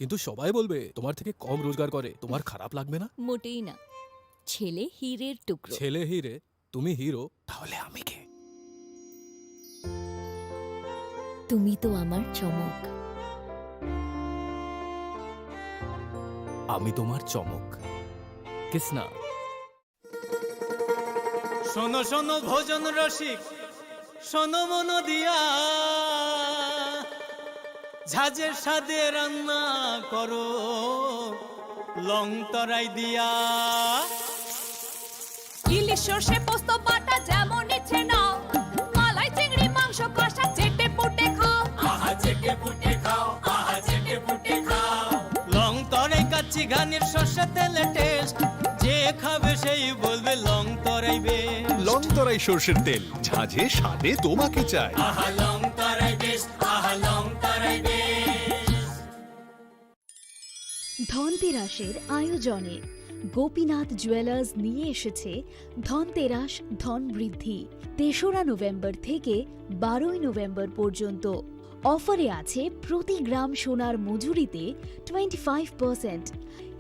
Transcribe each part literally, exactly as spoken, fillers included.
কিন্তু সবাই বলবে তোমার থেকে কম রোজগার করে, তোমার খারাপ লাগবে না? মোটেই না। ছেলে হীরের টুকরো। ছেলে হীরে, তুমি হিরো, তাহলে আমি কে? তুমি তো আমার চমক। আমি তোমার চমক। কিস না। শোনো শোনো ভোজন রসিক, শোনো মন দিয়া, ঝাঁঝের স্বাদে রান্না করো লং তরাই দিয়া। ইলিশ সর্ষে পোস্ত বাটা যেমন ইচ্ছে নাও, মালাই চিংড়ি মাংস কষা চেটে পুটে খাও। আহা চেটে পুটে খাও, আহা চেটে পুটে খাও। লং তরাই কাচ্চি ঘানির সর্ষে তেলে টেস্ট, যে খাবে সেই বলবে লং তরাই বেস্ট। লং তরাই সর্ষের তেল, ঝাঁঝে স্বাদে তোমাকে চাই। আহা লং তরাই বেস্ট, আহা লং তরাই বেস্ট। ধনতেরাসের আয়োজনে গোপীনাথ জুয়েলার্স নিয়ে এসেছে ধনতেরাস ধন বৃদ্ধি। তেসরা নভেম্বর থেকে বারোই নভেম্বর পর্যন্ত। অফারে আছে প্রতি গ্রাম সোনার মজুরিতে টোয়েন্টি ফাইভ পার্সেন্ট,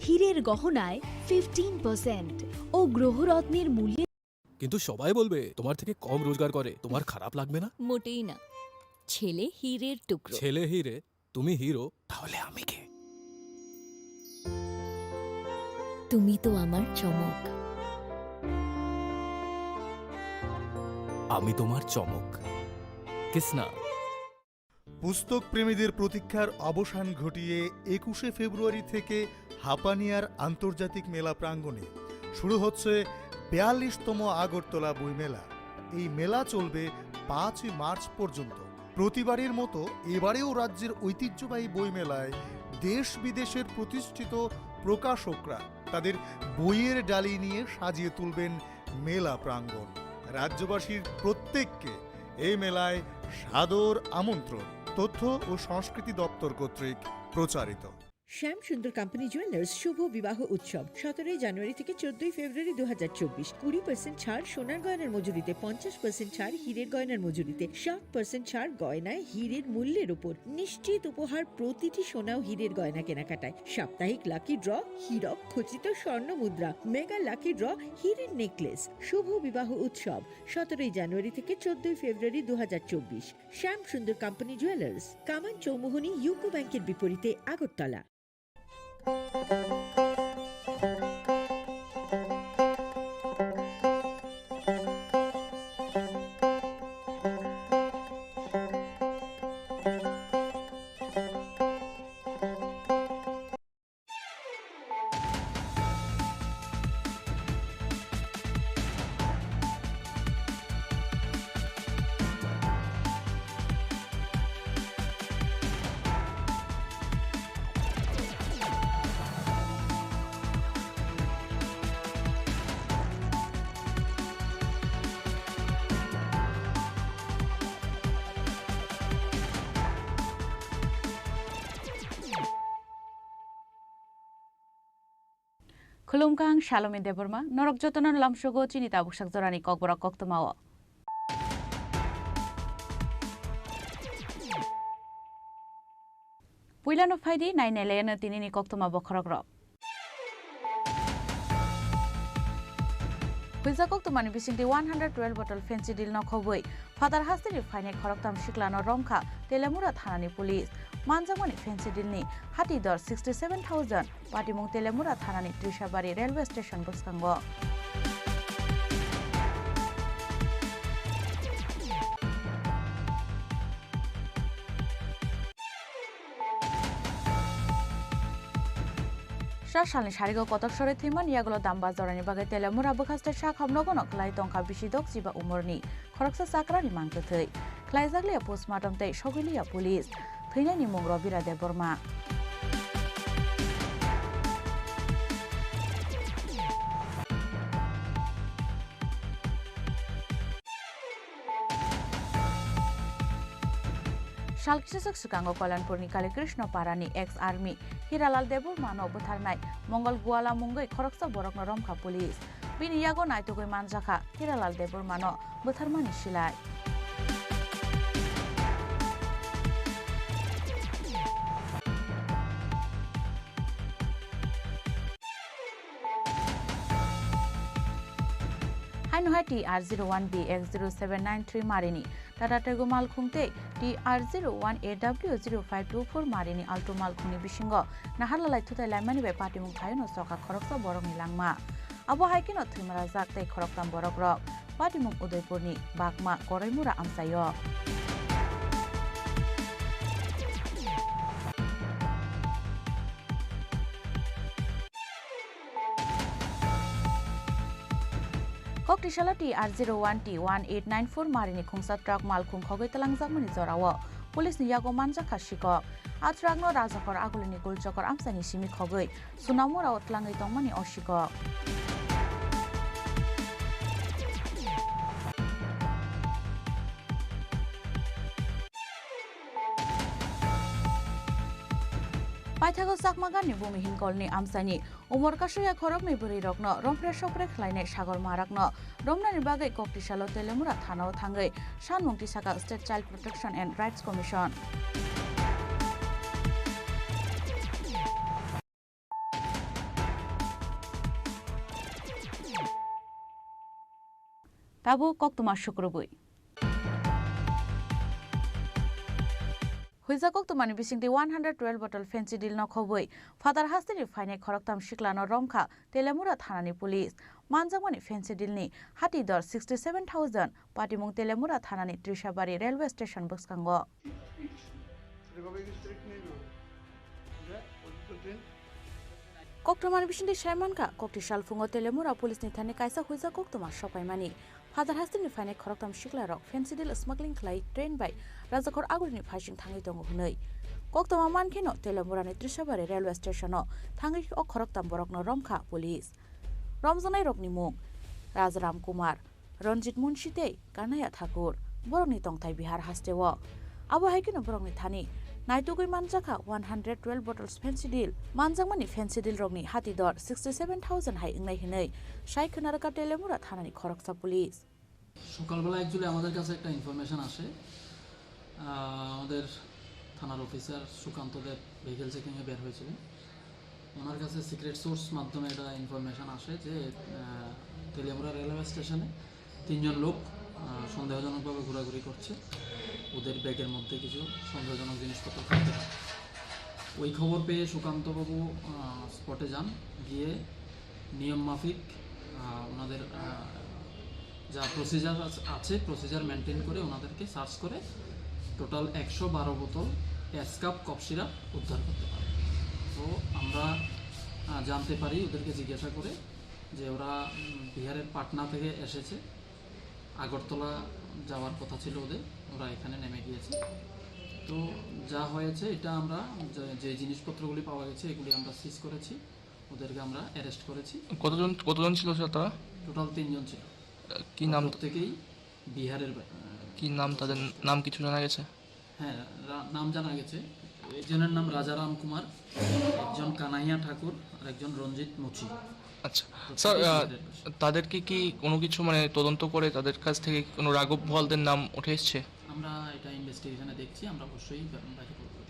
হীরের গহনায় ফিফটিন পার্সেন্ট ও গ্রহরত্নের মূল্যে। কিন্তু সবাই বলবে তোমার থেকে কম রোজগার করে, তোমার খারাপ লাগবে না? মোটেই না। ছেলে হীরের টুকরো। ছেলে হীরে, তুমি হিরো, তাহলে আমি কে? তুমি তো আমার চমক। আমি তোমার চমক। কিস না। পুস্তক প্রেমীদের প্রতীক্ষার অবসান ঘটিয়ে একুশে ফেব্রুয়ারি থেকে হাপানিয়ার আন্তর্জাতিক মেলা প্রাঙ্গণে শুরু হচ্ছে বিয়াল্লিশতম আগরতলা বইমেলা। এই মেলা চলবে পাঁচই মার্চ পর্যন্ত। প্রতিবারের মতো এবারেও রাজ্যের ঐতিহ্যবাহী বইমেলায় দেশ বিদেশের প্রতিষ্ঠিত প্রকাশকরা তাদের বইয়ের ডালি নিয়ে সাজিয়ে তুলবেন মেলা প্রাঙ্গণ। রাজ্যবাসীর প্রত্যেককে এই মেলায় সাদর আমন্ত্রণ। তথ্য ও সংস্কৃতি দপ্তর কর্তৃক প্রচারিত। শ্যাম সুন্দর কোম্পানি জুয়েলার্স শুভ বিবাহ উৎসব সতেরোই জানুয়ারি থেকে চোদ্দই ফেব্রুয়ারি দু হাজার চব্বিশ। কুড়ি পার্সেন্ট ছাড় সোনার গয়নার মজুরিতে, পঞ্চাশ পার্সেন্ট ছাড় হীরের গয়নার মজুরিতে, ষাট পার্সেন্ট ছাড় গয়নায় হীরের মূল্যের উপর। নিশ্চিত উপহার প্রতিটি সোনা ও হীরের গয়না কেনাকাটায়। সাপ্তাহিক লাকি ড্র, হীরক খচিত স্বর্ণ মুদ্রা, মেগা লাকি ড্র, হীরের নেকলেস। শুভ বিবাহ উৎসব সতেরোই জানুয়ারি থেকে চোদ্দই ফেব্রুয়ারি দু হাজার চব্বিশ। শ্যাম সুন্দর কোম্পানি জুয়েলার্স, কামান চৌমুহনী ইউকো ব্যাংকের বিপরীতে, Agartala. Khulumkha, ang Salomi Debbarma, norok jotono lamsogo chini tabuksak jorani kokborok koktwmao. Puilano phaidi, nainailayano tinini koktwma bokhorokrok. Huijak koktwmani bisingtwi one hundred twelve bottle Phensedyl nokhobwi phatar hasteni phainai khoroktham siklano romkha Telemura thanani police. Manjakmani Phensedylni hati dor sixty seven thousand. Patimung Telemura thanani Trishabari railway station bwskango. Sa salni sarigo kotor sore thwimani yagulo damba jorani bagwi Telemura bwkhaste sak hamnogono kwlai tongkha bisi dok chiba umorni khoroksa chakrani mangkwthwi. Khlaijak liya postmortem tei sogwi liya police. Thwinaini mung Robira Debbarma. Sal kisaswk swkango Koilanpurni Kalikrishna Parani ex army Hiralal Debbarmano bwtharnai Mongol Gwala mungwi khoroksa borokno romkha police. Bini yago naitugwi manjakha Hiralal Debbarmano bwtharmani silai. Hai T R zero one B X zero seven nine three marini Tata Tiggo malkhung tei T R zero one A W zero five two four marini Alto malkhungni bisingo naharlalai thutai laimani bai patimung khlaino soka khoroksa borokni langma. Abo hai kheno thwima rajak tei khoroktham borokrok. Patimung Udaipurni Bakma Koraimura amchaio. Koktisalo T R zero one T one eight nine four marini khungsa truck malkhung khogwi twlangjakmani jorao police ni yago manjakha sikok. A truck no Rajakhor Agulini Gulchokor amchaini simi khogwi Sunamurao twlangwi tongmani o sikok. Paithago Chakma Ganni Bhumi Hinkolni amchaini umor kasoya khoroknwi bwrwirokno romphre sopre khlainai Sagor Marakno romnani bagwi Koktisalo Telemura thanao thangwi sanmung tisaka State Child Protection and Rights Commission. Tabuk koktwma sukrubwi. Huijak koktwmani bisingtwi one hundred twelve bottle Phensedyl no khobwi phatar hasteni phainai khoroktham siklano romkha Telemura thanani police. Manjakmani Phensedyl ni hati dor sixty seven thousand, patimung Telemura thanani Trishabari railway station bwskango. Koktwmani bisingtwi sai mankha, kokti salphungo Telemura police ni thani kaisa huijak koktwma sopaimani. Phatar hasteni phainai khoroktham siklarok Phensedyl smuggling khlai train bai Rajakhor Agulini phaising thangwi tongo hwnwi. Koktwma mankheno Telemurani Trishabari railway station o thangwi o khoroktham borokno romkha police. Romjaknairokni mung: Rajaram Kumar, Ranjit Munshi tei Kanaya Thakur. Borokni tongthai Bihar hasteo. Abo hai kheno borokni thani naitugwi manjakha one hundred twelve bottles Phensedyl. Manjakmani Phensedyl rokni hati dor sixty seven thousand hai wngnai hwnwi sai khwnarwkha Telemura thanani khoroksa police. সকালবেলা অ্যাকচুয়ালি আমাদের কাছে একটা ইনফরমেশন আসে। আহ, আমাদের থানার অফিসার সুকান্ত দেব ভেহিকল চেকিংয়ে বের হয়েছিলেন। ওনার কাছে সিক্রেট সোর্স মাধ্যমে এটা ইনফরমেশন আসে যে, আহ, তেলিয়ামুড়া রেলওয়ে স্টেশনে তিনজন লোক, আহ, সন্দেহজনকভাবে ঘোরাঘুরি করছে। ওদের ব্যাগের মধ্যে কিছু সন্দেহজনক জিনিসপত্র থাকতে পারে। ওই খবর পেয়ে সুকান্তবাবু, আহ, স্পটে যান, গিয়ে নিয়ম মাফিক, আহ, ওনাদের, আহ, যা প্রসিজার আছ-, আছে, প্রসিজার মেনটেন করে ওনাদেরকে সার্চ করে টোটাল একশো বারো বোতল এসকাপ কফ সিরাপ উদ্ধার করতে পারে। তো আমরা, আহ, জানতে পারি ওদেরকে জিজ্ঞাসা করে যে ওরা, উম, বিহারের পাটনা থেকে এসেছে, আগরতলা যাওয়ার কথা ছিল ওদের, ওরা এখানে নেমে গিয়েছে। তো যা হয়েছে, এটা আমরা যে, যে জিনিসপত্রগুলি পাওয়া গেছে, এগুলি আমরা সিজ করেছি, ওদেরকে আমরা অ্যারেস্ট করেছি। কতজন, কতজন ছিল স্যার তারা? টোটাল তিনজন ছিল। কি নাম? প্রত্যেকেই বিহারের বা-, কি নাম তাদের? নাম কিছু জানা গেছে? হ্যাঁ, রা-, নাম জানা গেছে। একজনের নাম রাজারাম কুমার, একজন কানাইয়া ঠাকুর, আর একজন রঞ্জিত মুচি। আচ্ছা। প্রত্যেকেই স্যার, আহ, বিহারের বাসিন্দা। তাদেরকে কি কোনো কিছু, মানে, তদন্ত করে তাদের কাছ থেকে কোনো রাঘব বোয়ালদের নাম উঠে এসছে? আমরা এটা ইনভেস্টিগেশনে দেখছি, আমরা অবশ্যই ব্যাপারে বলবো।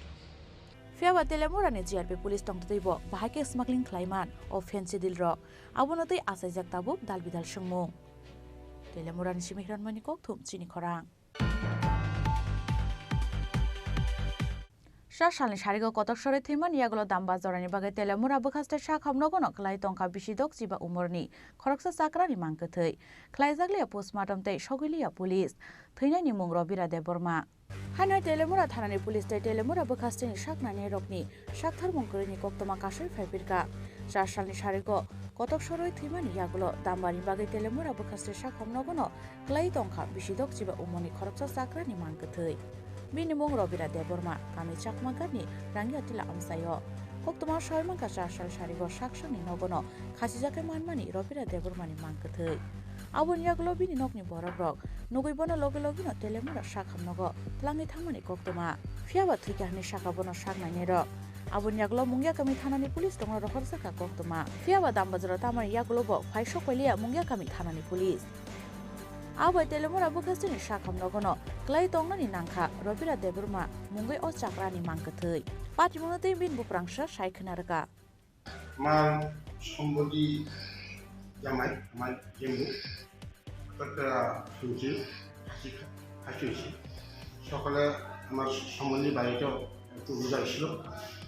Phiya ba Telemurani G R P police tongtwtwi bo bahai khe smuggling khlaiman o Phensedyl rok, abono twi achaijak tabuk dal bidal swngmung. Telemurani simi Hiranmani Kokthum, chini khorang. Sa salni sarigo kotok sorwi thwimani yagulo damba jorani bagwi Telemura bwkhaste sakham nogono kwlai tongkha bisi dok chiba umorni khoroksa chakrani mang kwthwi. Khlaijak liya postmortem tei sogwi liya police. Thwinaini mung Robira Debbarma. Haino Telemura thanani police tei Telemura bwkhasteni saknainairokni saktharmung kwrwini koktwma kasui phaipirkha. Char salni sarigo kotok sorwi thwimani yagulo dambani bagwi Telemura bwkhaste sakham nogono kwlai tongkha bisi dok chiba umorni khoroksa chakrani mang kwthwi. Bini mung Robira Debbarma, kami Chakma Ganni Rangiatila amchaio. Koktwma soi mankha char sal sarigo saksakni nogono khasijakhe manmani Robira Debbarmani mang kwthwi. Aboni yagulo bini nokni borokrok nugwi bono logi logino Telemura sakham nogo twlangwi thangmani koktwma. Phiya ba thwikha hwnwi sakha bono saknainairok. Aboni yagulo Mungiakami thanani police tongno rohorjakha koktwma. Phiya ba Dambajora tamani yagulo bo phai sok pailiya Mungiakami thanani police. Abo bai Telemura bwkhasteni sakham nogono kwlai tongnani nangkha Robira Debbarma mungwi o chakrani mang kwthwi. Patimungno tei bini buprangsa sai khna rwkha. Mal sombodi jamai, mal jembu. একটা শুনছি, হাসি খা-, হাসি হয়েছে। সকালে আমার সম্বন্ধী বাড়িতে একটু রোজা ছিল,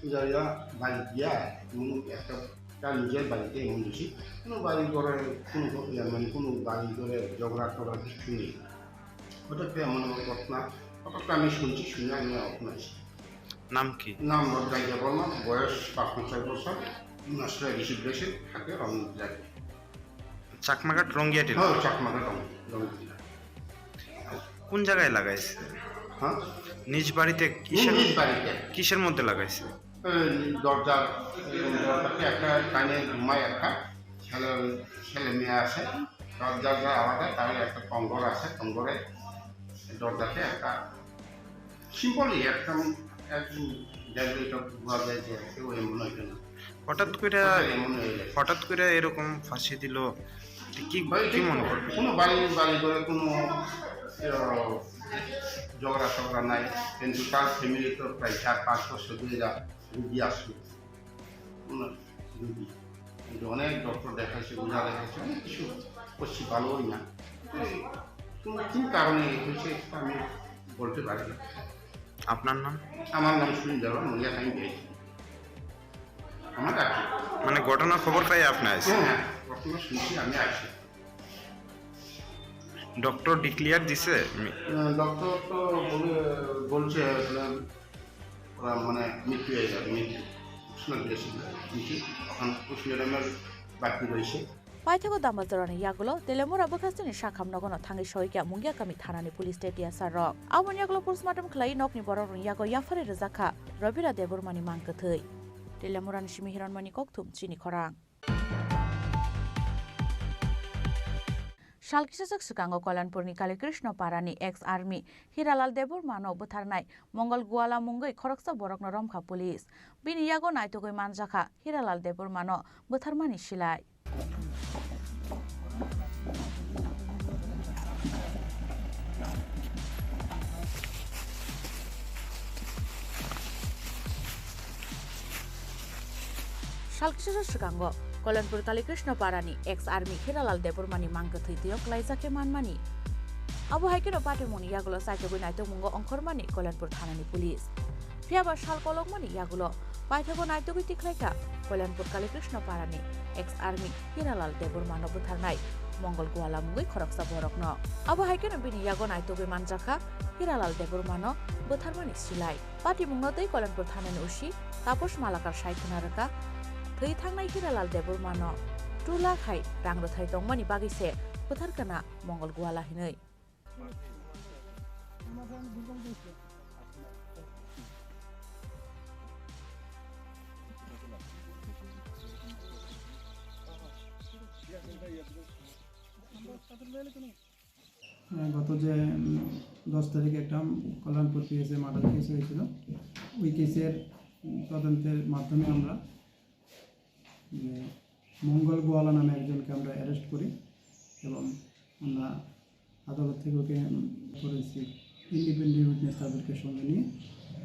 রোজা ইয়া বাড়ি গিয়া এমন একটা, তার নিজের বাড়িতে এমন হয়েছে, কোনো বাড়ি ঘরে কোনো ঘ-, ইয়া মানে কোনো বাড়ি ঘরে ঝগড়া টগড়া কিছু নেই। হঠাৎ করে এমন এমন ঘটনা, হঠাৎ করে আমি শুনছি, শুনে আমি এখন আছি। নাম কি? নাম রোজা ইয়া বর্মা, বয়স পাঁচপঞ্চাশ বছর, আসলে ঋষিকেশে থাকে, রমনা জেলায়। চাকমাঘাট রঙ্গিয়াটি? হ্যাঁ, চাকমাঘাট রং-, রঙ্গিয়া। কোন জায়গায় লাগাইছে? হ্যাঁ? নিজ বাড়িতে? নিজ, কিসের, নিজ বাড়িতে। কিসের মধ্যে লাগাইছে? এই দরজা, এই দরজাতে একটা কানে ঘুমায় একটা ছেলে, ছেলে মেয়ে আছে। দরজার যে আলাদা, তার একটা কঙ্গর আছে, কঙ্গরে দরজাতে একটা Simply একদম, একদম দেখলে এটা বোঝা যায় যে কেউ এমন হইতো না। হঠাৎ করে, হঠাৎ এমন হয়ে যায়। হঠাৎ করে এরকম ফাঁসি দিল, এটা কি, ভাই, কি ঠিক মনে তো, করে? কোনো বাড়ি, বাড়ি করে কোনো, আহ, ঝগড়া টগড়া নাই, কিন্তু তার ফ্যামিলি তো প্রায় চার পাঁচ বছর ধরে এরা রুগী আসলো। হুম, রুগী। কিন্তু অনেক ডক্টর দেখাইছে, ওঝা দেখাইছে, অনেক কিছু করছি, ভালো হই না। এই কোনো কি কারণে হয়েছে, এটা আমি বলতে পারি না। আপনার নাম? আমার নাম সুনীল দেওয়ান, মহিলা টাইম পেয়েছি। আমার কাকি। মানে ঘটনা খবর পাই আপনি আইছেন? হ্যাঁ, হ্যাঁ, ঘটনা শুনছি, আমি আসি। ডক্টর ডিক্লেয়ার দিছে? মি- আহ, ডক্টর তো বলে, বলছে, মানে, ওরা মানে মৃত্যু হয়ে যাবে, মৃত্যু। শুনে দিয়েছিল, কিন্তু এখন পোস্টমর্টমের বাকি রয়েছে। Paithago Dambajarani yagulo Telemura bwkhasteni sakham nogono thangwi soikya Mungia kami thanani police tei T S R rok. Aboni yagulo postmortem khlai nokni borok rwng yago yapharwi rwjakha Robira Debbarmani mang kwthwi. Telemurani simi Hiranmani kokthum chini khorang. Sal kisaswk swkango Koilanpurni Kalikrishna Parani ex army Hiralal Debbarmano bwtharnai Mongol Guala mungwi khoroksa borokno romkha police. Bini yago naitugwi manjakha Hiralal Debbarmano bwtharmani silai. Sal kisa swkango Koilanpur Kalikrishna Parani ex army Hiralal Debbarmani mang kwthwi twiyo klaijak khe manmani. Abo hai kheno patimungni yagulo chaitugwi naitokmungo ongkhormani Koilanpur thanani police. Phiya ba sal kolokmani yagulo paithago naitugwi tikhlaikha Koilanpur Kalikrishna Parani ex army Hiralal Debbarmano bwtharnai Mongol Guala mungwi khoroksa borokno. Abo hai kheno bini yago naitugwi manjakha Hiralal Debbarmano bwtharmani silai. Patimungno twi Koilanpur thanani O C Taposh Malakar sai khwna rwkha, thwi thangnai Hiralal Debbarmano two lakh hai rang rwthai tongmani bagwi se bwtharkha na Mongol Guala hinwi. আহ, গত যে, উম, দশ তারিখে একটা কল্যাণপুর পিএসএ murder case হয়েছিল, ওই কেসের, উম, তদন্তের মাধ্যমে আমরা, উম, মঙ্গল গোয়ালা নামে একজনকে আমরা অ্যারেস্ট করি এবং আমরা আদালত থেকে ওকে, উম, ফরেন্সিক ইন্ডিপেন্ডেন্ট উইটনেস তাদেরকে সঙ্গে নিয়ে,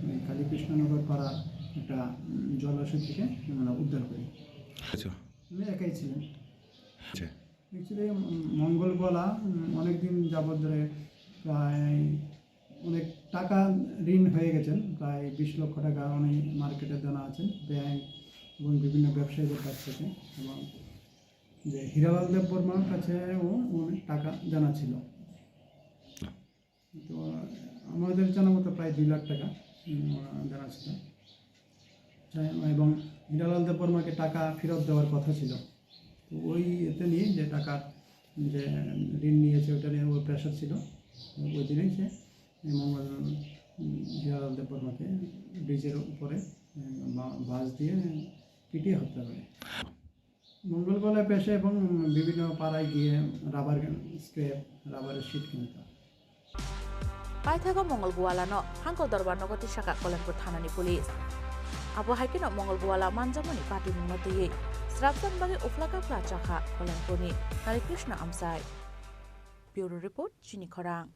উম, কালীকৃষ্ণনগর পাড়া একটা, উম, জলাশয় থেকে আমরা উদ্ধার করি। আচ্ছা। উনি একাই ছিলেন। আচ্ছা। অ্যাকচুয়ালি, উম, মঙ্গল গোয়ালা, উম, অনেকদিন যাবত ধরে প্রায় অনেক টাকা ঋণ হয়ে গেছেন, প্রায় বিশ লক্ষ টাকা উনি মার্কেটে দেনা আছেন ব্যাংক এবং বিভিন্ন ব্যবসায়ীদের কাছ থেকে। এবং যে হীরালাল দেব বর্মার কাছেও অনেক টাকা দেনা ছিল। তো আমাদের জানা মতো প্রায় দুই লাখ টাকা, উম, দেনা ছিল। এবং হীরালাল দেব বর্মাকে টাকা ফেরত দেওয়ার কথা ছিল। তো ওই এতে নিয়ে যে টাকা, যে ঋণ নিয়েছে, ওটা নিয়ে ওর প্রেশার ছিল। ওই দিনেই সে মঙ্গল, উম, হীরালাল দেব বর্মাকে ব্রিজের উপরে, উম, বা-, বাঁশ দিয়ে পিটিয়ে হত্যা করে। মঙ্গল গোয়ালায় পেশে এবং বিভিন্ন পাড়ায় গিয়ে রাবার স্ক্র্যাপ, রাবারের শিট কিনতাম। Paithago Mongol Gualano hangko dorbar nogo tisaka Koilanpur thanani police. Abo hai kheno Mongol Guala manjakmani patimungno twiwi srapjak bagwi uphla kaphla chakha Koilanpurni Hari Krishna Amchai. Bureau Report, Chini Khorang.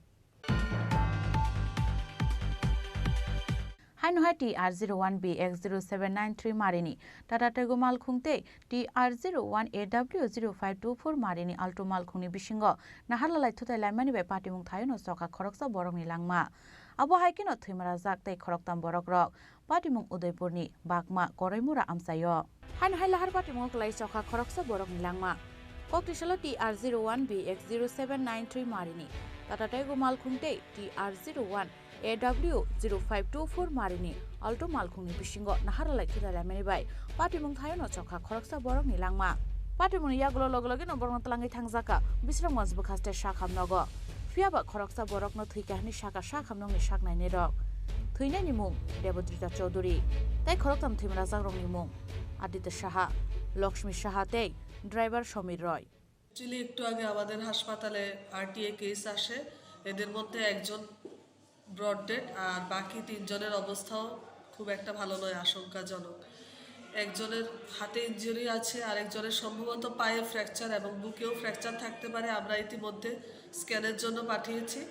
Aino hai T R zero one B X zero seven nine three marini Tata Tiggo malkhung tei T R zero one A W zero five two four marini Alto malkhungni bisingo naharla lai thutai laimani bai patimung thaio no chokha khoroksa borokni langma. Abo hai kheno thwima rajak tei khoroktam borokrok patimung Udaipurni Bakma Koraimura amchaio. Haino hai lahar patimungo kwlai chokha khoroksa borokni langma. Koktisalo T R zero one B X zero seven nine three marini Tata Tiggo malkhung tei T R zero one A W zero five two four marini Alto malkhungni bisingo naharla lai thutai laimani bai patimung thaio no chokha khoroksa borokni langma. Patimungni yagulo loge loge no borokno twlangwi thangjakha Bisramganj bwkhaste Sakhamnogo. Phiyaba khoroksa borokno thwikha hwnwi sakha Sakhamnokni saknainirok. Thwinaini mung Debodrita Chowdhury tei khoroktham thwimarajakrokni mung Aditya Saha, Lakshmi Saha tei driver Somir Roy. Actually, একটু আগে আমাদের হাসপাতালে RTI case আসে। এদের মধ্যে একজন broad dead, আর বাকি তিনজনের অবস্থাও খুব একটা ভালো নয়, আশঙ্কাজনক। একজনের হাতে ইনজুরি আছে, আরেকজনের সম্ভবত পায়ে ফ্র্যাকচার এবং বুকেও ফ্র্যাকচার থাকতে পারে। আমরা ইতিমধ্যে স্ক্যানের জন্য পাঠিয়েছি।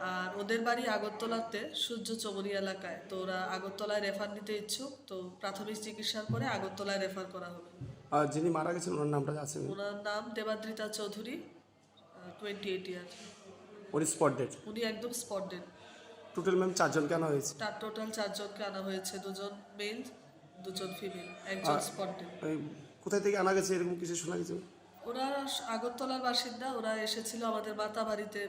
আর ওদের বাড়ি আগরতলাতে সূর্য চৌমুহনী এলাকায়, তো ওরা আগরতলায় রেফার নিতে ইচ্ছুক। তো প্রাথমিক চিকিৎসার পরে আগরতলায় রেফার করা হবে। আর যিনি মারা গেছেন, ওনার নামটা আছে? ওনার নাম দেবাদ্রিতা চৌধুরী, টোয়েন্টি এইট ইয়ার। উনি স্পট ডেড? উনি একদম স্পট ডেড। টোটাল ম্যাম চারজনকে আনা হয়েছে? তার টোটাল চারজনকে আনা হয়েছে, দুজন মেল, দুজন ফিমেল, একজন আর স্পট ডেড। এই কোথায় থেকে আনা গেছে, এরকম কিছু শোনা গেছে? ওরা আগরতলার বাসিন্দা, ওরা এসেছিল আমাদের মাতাবাড়িতে,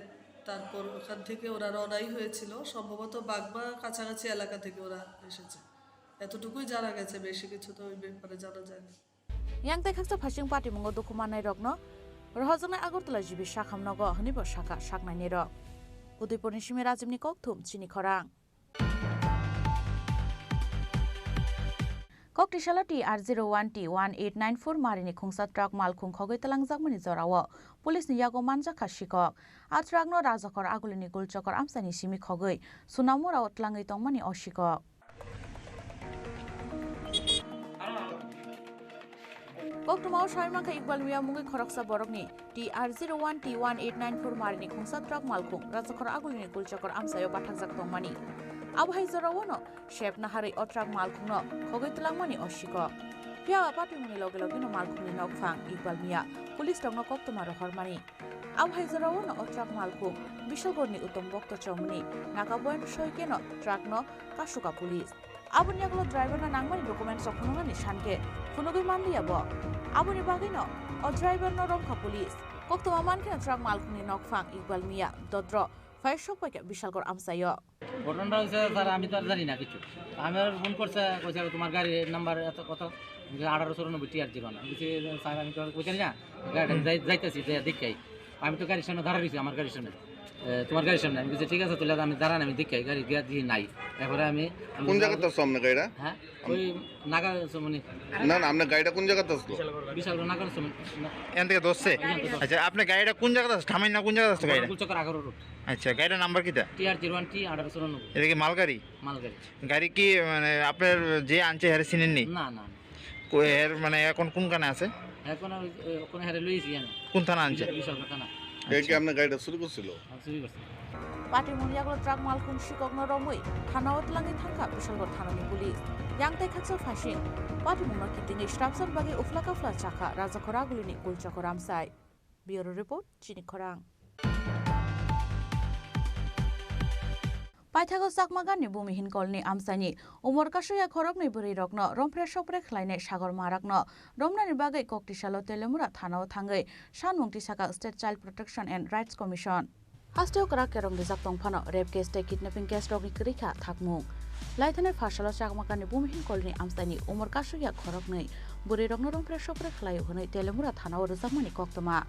তারপর ওখান থেকে ওরা রওনাই হয়েছিল, সম্ভবত বাগমা কাছাকাছি এলাকা থেকে ওরা এসেছে, এতটুকুই জানা গেছে, বেশি কিছু তো ওই ব্যাপারে জানা যায় না। Yang tei khaksa phasing patimungo dukhu mannairokno rohorjaknai Agartala G B Sakhamnogo hwnwibo sakha saknainirok. Udaipurni simi Rajibni kokthum chini khorang. Koktisalo T R zero one T one eight nine four marini khungsa truck malkhung khogwi twlangjakmani jorao police ni yago manjakha sikok. A truck no Rajakhor Agulini Gulchakor amchaini simi khogwi Sunamura o twlangwi tongmani o sikok. Koktwmao sai mankha Iqbal Mia mungwi khoroksa borokni T R zero one T one eight nine four marini khungsa truck malkhung Rajakhor Agulini Gulchakor amchaio bathakjak tongmani. Abo hai jorao no sep naharwi o truck malkhungno khogwi twlangmani o sikok. Phiya o patimungni loge loge no malkhungni nokphang Iqbal Mia police rokno koktwma rohormani. Abo hai jorao no o truck malkhung Bishalgarhni Uttom Bhakta Chowmuni naka point soi keno truck no kasuka police. Aboni yagulo driver no nangmani documents rok phunuknani sankhe phunugwi manliya bo. Aboni bagwi no o driver no romkha police. Koktwma mankhe no truck malkhungni nokphang Iqbal Mia dodro phai sok paikha Bishalgarh amchaio. ঘটনাটা হয়েছে স্যার, আমি তো আর জানি না কিছু। আমি আর ফোন করছে, কইছে, "তোমার গাড়ির নাম্বার এত কত?" আমি বলছি, "আঠারো চুরানব্বই টি আর জিরো ওয়ান।" আমি বলছি, "স্যার, আমি তো আর কইতে না, গাড়িটা যাই-, যাইতেছি, যে দেখি।" আমি তো গাড়ির সামনে দাঁড়া রয়েছি, আমার গাড়ির সামনে, এ, "তোমার গাড়ির সামনে।" আমি বলছি, "ঠিক আছে, তাহলে আমি দাঁড়ান, আমি দেখি।" গাড়ি গিয়া দিয়ে নাই। এরপরে আমি, আমি কোন জায়গাতে আসলো আপনার গাড়িটা? হ্যাঁ, ওই নাগা, মানে, না, না, আপনার গাড়িটা কোন জায়গাতে আসলো? বিশালগড় নাগা, মানে, না। এখান থেকে ধরছে? এখান থেকে ধরছে। আচ্ছা, আপনার গাড়িটা কোন জায়গাতে আছে? থামাই না, কোন জায়গাতে আছে গাড়িটা? গুলচক্কর আগারো রোড। আচ্ছা, গাড়িটার নাম্বার কিতা? টি আর জিরো ওয়ান টি আঠারোশো উনানব্বই। এটা কি মালগাড়ি? মালগাড়ি। গাড়ি কি, মানে, আপনার যে আনছে, হ্যারে চিনেননি? না, না, না। কো-, এর, মানে, এখন কোনখানে আছে? এখন ওই, ওই, ওখানে হ্যারে লইছি আমি। কোন থানা আনছে? বিশালগড় থানা। এ কি আচ্ছা। আপনার গাড়িটা চুরি করছিল? হ্যাঁ, চুরি করছে। Patimung yagulo truck malkhung sikokno romwi thanao twlangwi thangkha Bishalgarh thanani police. Yang tei khaksa phasing patimungno kitingwi srapsan bagwi uphla kaphla chakha Rajakhor Agulini Gulchakor amchai. Bureau report, Chini Khorang. Paithago Chakma Gani Bhumihin Kolni amchaini umor kasoya khoroknwi bwrwirokno romphre sopre khlainai Sagor Marakno romnani bagwi Koktisalo Telemura thanao thangwi sanmung tisakha State Child Protection and Rights Commission. Hasteo kwrak kerong rijak tong phano rape case tei kidnapping case rokni kwrwi kha thakmung. Laithanai pharsalo Chakma Gani Bhumihin Kolni amchaini umor kasoya khoroknwi bwrwirokno romphre sopre khlaio hwnwi Telemura thanao rwjakmani koktwma.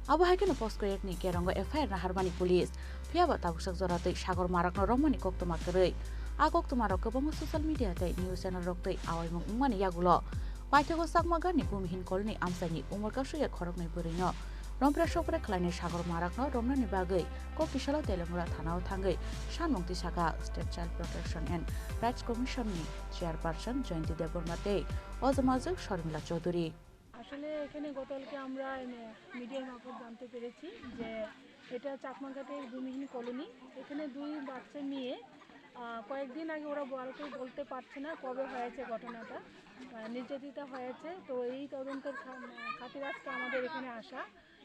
Abo hai kheno post koyekni kerongo F I R naharmani police. Phiya ba tabuksak jora twi Sagor Marakno romani koktwma kwrwi. A koktwmarok kwbangma social media tei news channel rok twi awaimung wngmani yagulo paithago Chakma Gani Bhumihin Kolni amchaini umor kasoya khoroknwi bwrwino romphre sopre khlainai Sagor Marakno romnani bagwi Koktisalo Telemura thanao thangwi sanmung tisakha State Child Protection and Rights Commission ni Chairperson Jayanti Debbarma tei ojamajwk Sharmila Chaudhury. আসলে এখানে গতকালকে আমরা, এম, মিডিয়ার মারফত জানতে পেরেছি যে এটা চাকমাঘাটের ভূমিহীন কলোনি। এখানে দুই বাচ্চা মেয়ে, আহ, কয়েকদিন আগে ওরা বল-, কেউ বলতে পারছে না কবে হয়েছে ঘটনাটা, আহ, নির্যাতিতা হয়েছে। তো এই তদন্তের খা-, খাতিরে আজকে আমাদের এখানে আসা।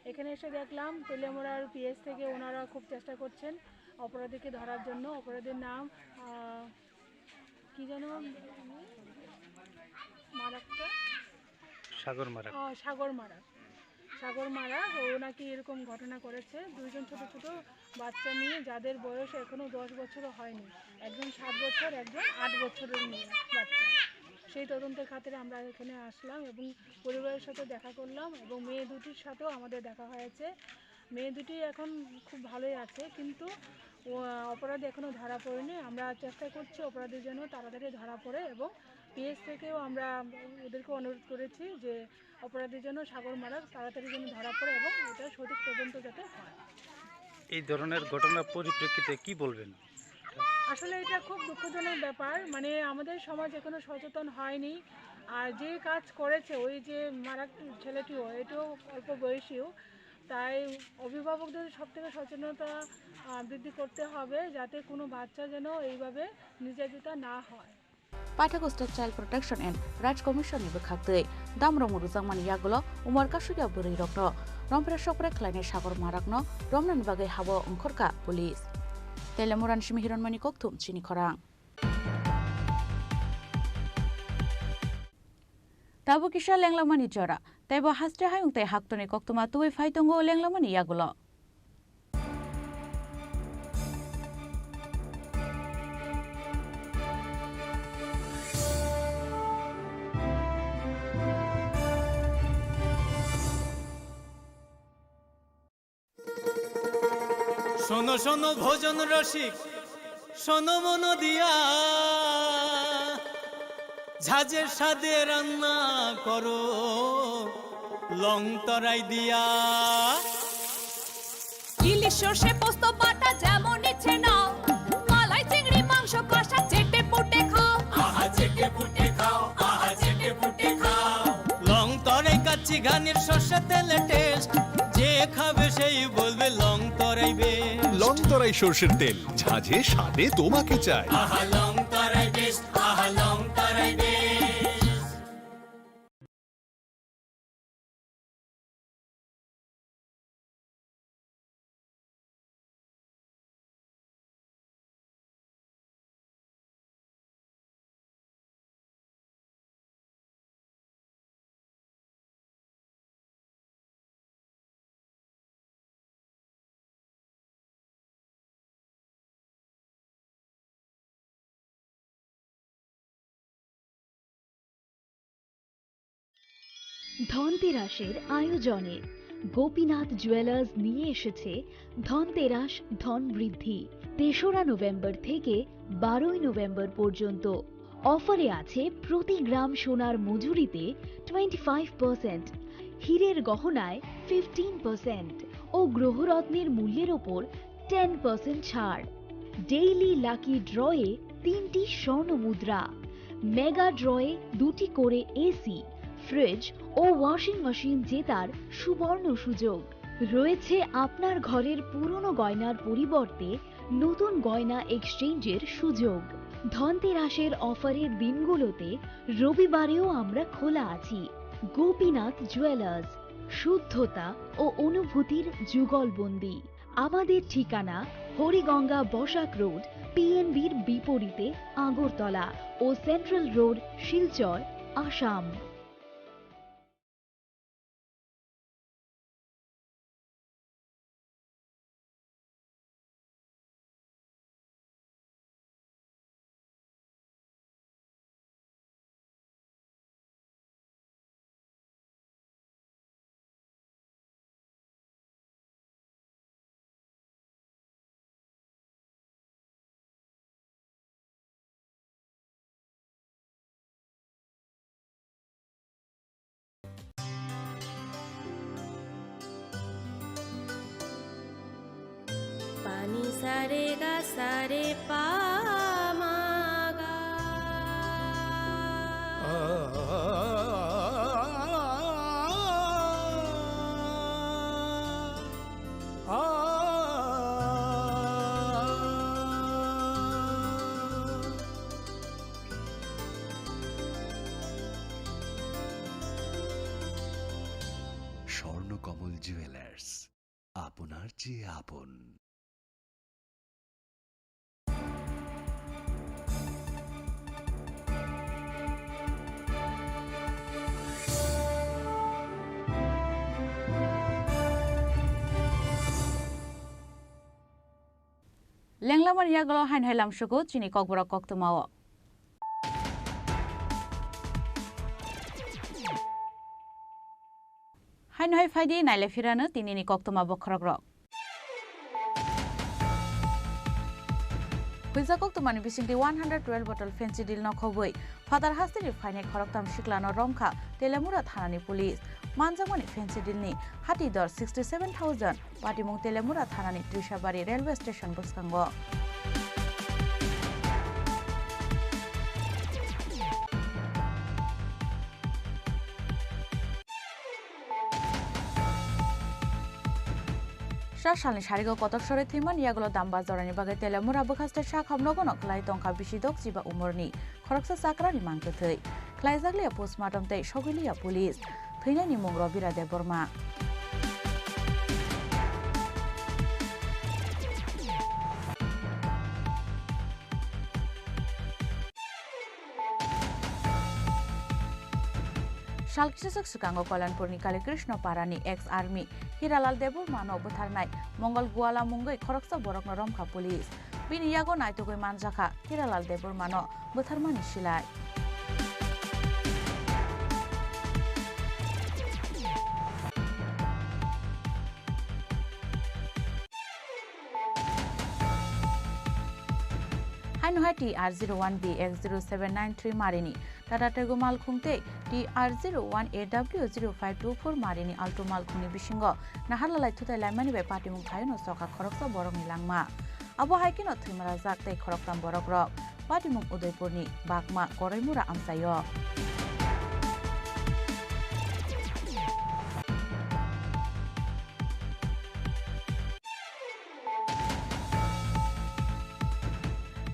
এখানে এসে দেখলাম তেলিয়ামুড়ার পিএস থেকে ওনারা খুব চেষ্টা করছেন অপরাধীকে ধরার জন্য। অপরাধীর নাম, আহ, কি যেন, মারাকটা? সাগর মারাক। আহ, সাগর মারাক। সাগর মারাক, ও নাকি এরকম ঘটনা করেছে। দুইজন ছোট ছোট বাচ্চা নিয়ে, যাদের বয়স এখনো দশ বছরও হয়নি, একজন সাত বছর, একজন আট বছরের মেয়ে বাচ্চা। সেই তদন্তের খাতিরে আমরা এখানে আসলাম এবং পরিবারের সাথে দেখা করলাম এবং মেয়ে দুটির সাথেও আমাদের দেখা হয়েছে। মেয়ে দুটি এখন খুব ভালোই আছে, কিন্তু ও, অপরাধী এখনো ধরা পড়েনি। আমরা চেষ্টা করছি অপরাধী যেন তাড়াতাড়ি ধরা পড়ে এবং পিএস থেকেও আমরা ওদেরকে অনুরোধ করেছি যে অপরাধী যেন সাগর মারাক তাড়াতাড়ি যেন ধরা পড়ে এবং এটা সঠিক তদন্ত যাতে হয়। এই ধরনের ঘটনার পরিপ্রেক্ষিতে কি বলবেন? আসলে এটা খুব দুঃখজনক ব্যাপার, মানে আমাদের সমাজ এখনো সচেতন হয়নি। আর যে কাজ করেছে ওই যে মারাক ছেলেটিও, এটাও অল্প বয়সীও, তাই অভিভাবকদের সব থেকে সচেতনতা, আহ, বৃদ্ধি করতে হবে, যাতে কোনো বাচ্চা যেন এইভাবে নির্যাতিতা না হয়। Paithak State Child Protection and Rights Commission ni bwkhaktwi damrokmung rwjakmani yagulo umor kasuya bwrwi rokno romphre sokphre khlainai Sagor Marakno romnani bagwi habo ongkhorkha police. Telemurani simi Hironmani kokthum chini khorang. Tabuk kisa lenglamani jora, teibo haste hayung tei haktorni koktwma tubui phai tongo lenglamani yagulo. শোনো শোনো ভোজন রসিক, শোনো মন দিয়া, ঝাঁঝের স্বাদে রান্না করো লং তরাই দিয়া। ইলিশ সর্ষে পোস্ত বাটা যেমন ইচ্ছে নাও, মালাই চিংড়ি মাংস কষা চেটে পুটে খাও। আহা চেটে পুটে খাও, আহা চেটে পুটে খাও। লং তরাই কাচ্চি ঘানির সর্ষে তেলে টেস্ট, যে খাবে সেই বলবে লং তরাই বেস্ট। লং তরাই সর্ষের তেল, ঝাঁঝে স্বাদে তোমাকে চাই। আহা লং তরাই বেস্ট, আহা লং তরাই বেস্ট। ধনতেরাসের আয়োজনে গোপীনাথ জুয়েলার্স নিয়ে এসেছে ধনতেরাস ধন বৃদ্ধি। তেসরা নভেম্বর থেকে বারোই নভেম্বর পর্যন্ত অফারে আছে প্রতি গ্রাম সোনার মজুরিতে টোয়েন্টি ফাইভ পার্সেন্ট, হীরের গহনায় ফিফটিন পার্সেন্ট ও গ্রহরত্নের মূল্যের ওপর টেন পার্সেন্ট ছাড়। ডেইলি লাকি ড্রয়ে তিনটি স্বর্ণ মুদ্রা, মেগা ড্রয়ে দুটি করে এসি, ফ্রিজ ও ওয়াশিং মেশিন জেতার সুবর্ণ সুযোগ। রয়েছে আপনার ঘরের পুরনো গয়নার পরিবর্তে নতুন গয়না এক্সচেঞ্জের সুযোগ। ধনতেরাসের অফারের দিনগুলোতে রবিবারেও আমরা খোলা আছি। গোপীনাথ জুয়েলার্স, শুদ্ধতা ও অনুভূতির যুগলবন্দি। আমাদের ঠিকানা হরিগঙ্গা বসাক রোড, পিএনবির বিপরীতে আগরতলা ও central road, Silchar, Assam. Pani sare ga sare pa ma ga. Kamal jewellers, আপনার চেয়ে আপন। Lenglamani yagulo haino hai lamsugo chini kokborok koktwmao. Haino hai phaidi naile phirano tinini koktwma bokhorokrok. Huijak koktwmani bisingtwi one hundred twelve bottle Phensedyl no khobwi phatar hasteni phainai khoroktham siklano romkha Telemura thanani police. Manjakmani Phensedyl ni hati dor sixty seven thousand. Patimung Telemura thanani Trishabari railway station bwskango. Sa salni sarigo kotor sore thwimani yagulo damba jorani bagwi Telemura bwkhaste sak hamnogono kwlai tongkha bisi dok chiba umorni khoroksa chakrani mangkwthwi. Khlaijak liya postmortem tei sogwi liya police. Thwinaini mung Robira Debbarma. Sal kisasak swkango Kalyanpurni Kalikrishna Parani ex-army Hiralal Debbarmano bwtharnai Mongol Gwala mungwi khoroksa borokno romkha police. Bini yago naitugwi manjakha Hiralal Debbarmano bwtharmani silai. Haino hai T R zero one B X zero seven nine three marini Tata Tiggo malkhung tei T R zero one A W zero five two four marini Alto malkhungni bisingo naharlalai thutai laimani bai patimung khaino chokha khoroksa borokni langma. Abo hai kheno thwimrajak tei khoroktham borokrok. Patimung Udaipurni Bakma Koraimura amchaio.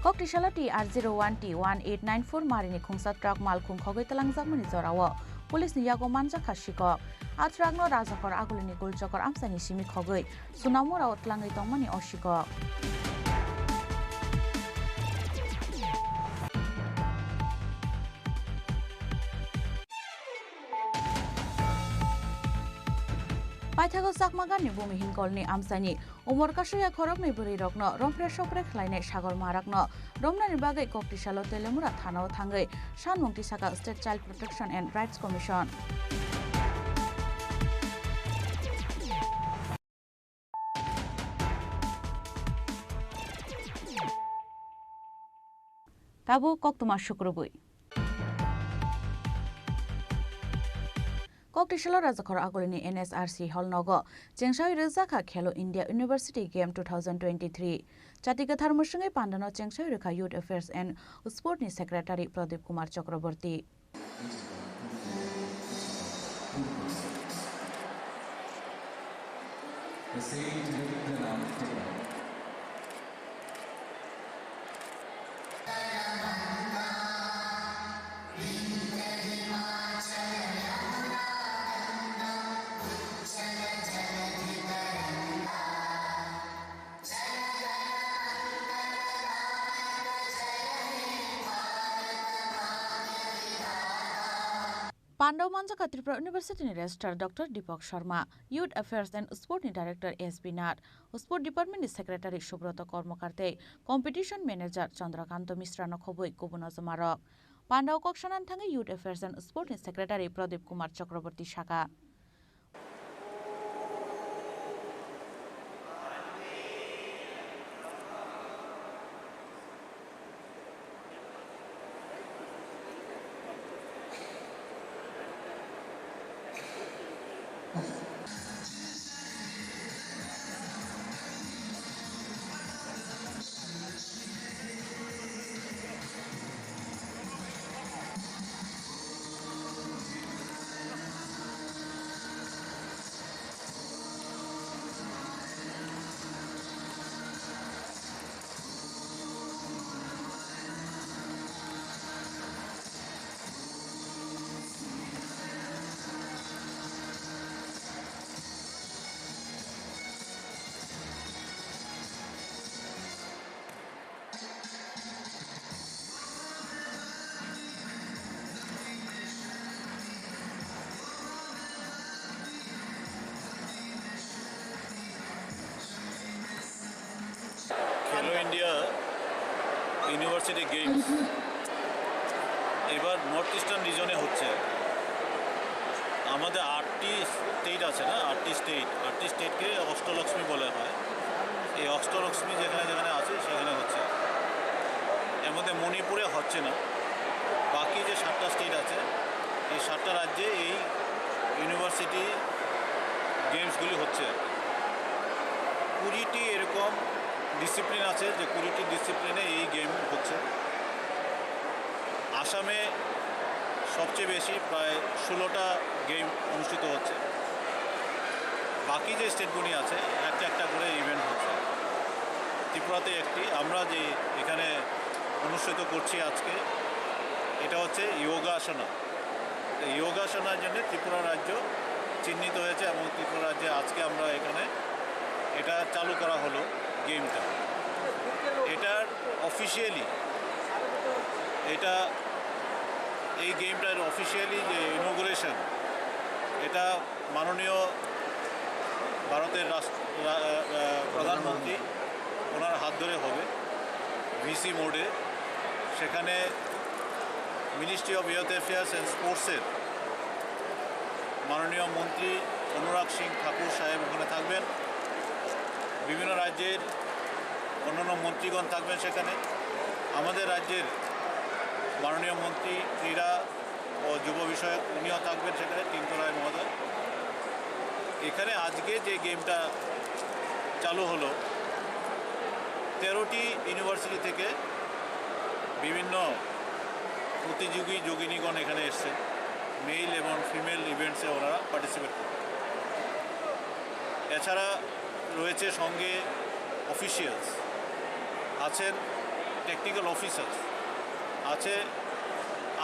Koktisalo T R zero one T one eight nine four marini khungsa truck malkhung khogwi twlangjakmani jorao police ni yago manjakha sikok. A truck no Rajakhor Agulini Gulchokor amchaini simi khogwi Sunamura o twlangwi tongmani o sikok. Paithago Chakma Gani Bhumihin Kolni amchaini umor kasoya khoroknwi bwrwirokno romphre sopre khlainai sagor marakno romnani bagwi Koktisalo Telemura thanao thangwi sanmung tisaka State Child Protection and Rights Commission. Tabuk koktwma sukrubwi. Koktisalo Rajakhor Agulini N S R C hall nogo chengsawi rwjakha Khelo India University Game two thousand twenty-three. Chati kwthar mwswngwi pandano chengsawi rwkha Youth Affairs and Sport ni Secretary Pradip Kumar Chakraborty. Pandao manjakha Tripura University ni Registrar Doctor Deepak Sharma, Youth Affairs and Sport ni Director S B Nath, Sport Department ni Secretary Subroto Kormokar tei Competition Manager Chandrakanta Mishra no khobwi kubun ojomarok. Pandao kok sanani thangwi Youth Affairs and Sport ni Secretary Pradip Kumar Chakraborty saka. University games এবার north eastern রিজনে হচ্ছে। আমাদের আটটি স্টেট আছে না, আটটি স্টেট, আটটি স্টেটকে অষ্টলক্ষ্মী বলা হয়। এই অষ্টলক্ষ্মী যেখানে যেখানে আছে সেখানে হচ্ছে। এর মধ্যে মণিপুরে হচ্ছে না, বাকি যে সাতটা স্টেট আছে, এই সাতটা রাজ্যে এই ইউনিভার্সিটি গেমসগুলি হচ্ছে। কুড়িটি এরকম ডিসিপ্লিন আছে, যে কুড়িটি ডিসিপ্লিনে এই গেম হচ্ছে। আসামে সবচেয়ে বেশি, প্রায় ষোলোটা গেম অনুষ্ঠিত হচ্ছে। বাকি যে স্টেটগুলি আছে, একটা একটা করে ইভেন্ট হচ্ছে। ত্রিপুরাতে একটি, আমরা যে এখানে অনুষ্ঠিত করছি আজকে, এটা হচ্ছে যোগাসনা। এই যোগাসনার জন্য ত্রিপুরা রাজ্য চিহ্নিত হয়েছে এবং ত্রিপুরা রাজ্যে আজকে আমরা এখানে এটা চালু করা হলো গেমটা। এটার অফিসিয়ালি, এটা, এই গেমটার অফিসিয়ালি যে ইনোগুরেশন, এটা মাননীয় ভারতের রাষ্ট্র-, রা-, আহ, প্রধানমন্ত্রী, ওনার হাত ধরে হবে ভিসি মোডে। সেখানে ministry of youth affairs and স্পোর্টসের মাননীয় মন্ত্রী অনুরাগ সিং ঠাকুর সাহেব ওখানে থাকবেন। বিভিন্ন রাজ্যের অন্যান্য মন্ত্রীগণ থাকবেন সেখানে। আমাদের রাজ্যের মাননীয় মন্ত্রী ক্রীড়া ও যুব বিষয়ক উনিও থাকবেন সেখানে, টিঙ্কু রায় মহোদয়। এখানে আজকে যে গেমটা চালু হলো, তেরোটি ইউনিভার্সিটি থেকে বিভিন্ন প্রতিযোগী যোগিনীগণ এখানে এসছেন, মেল এবং ফিমেল ইভেন্টসে ওনারা পার্টিসিপেট করবেন। এছাড়া রয়েছে সঙ্গে অফিসিয়ালস, আছেন টেকনিক্যাল অফিসার্স, আছে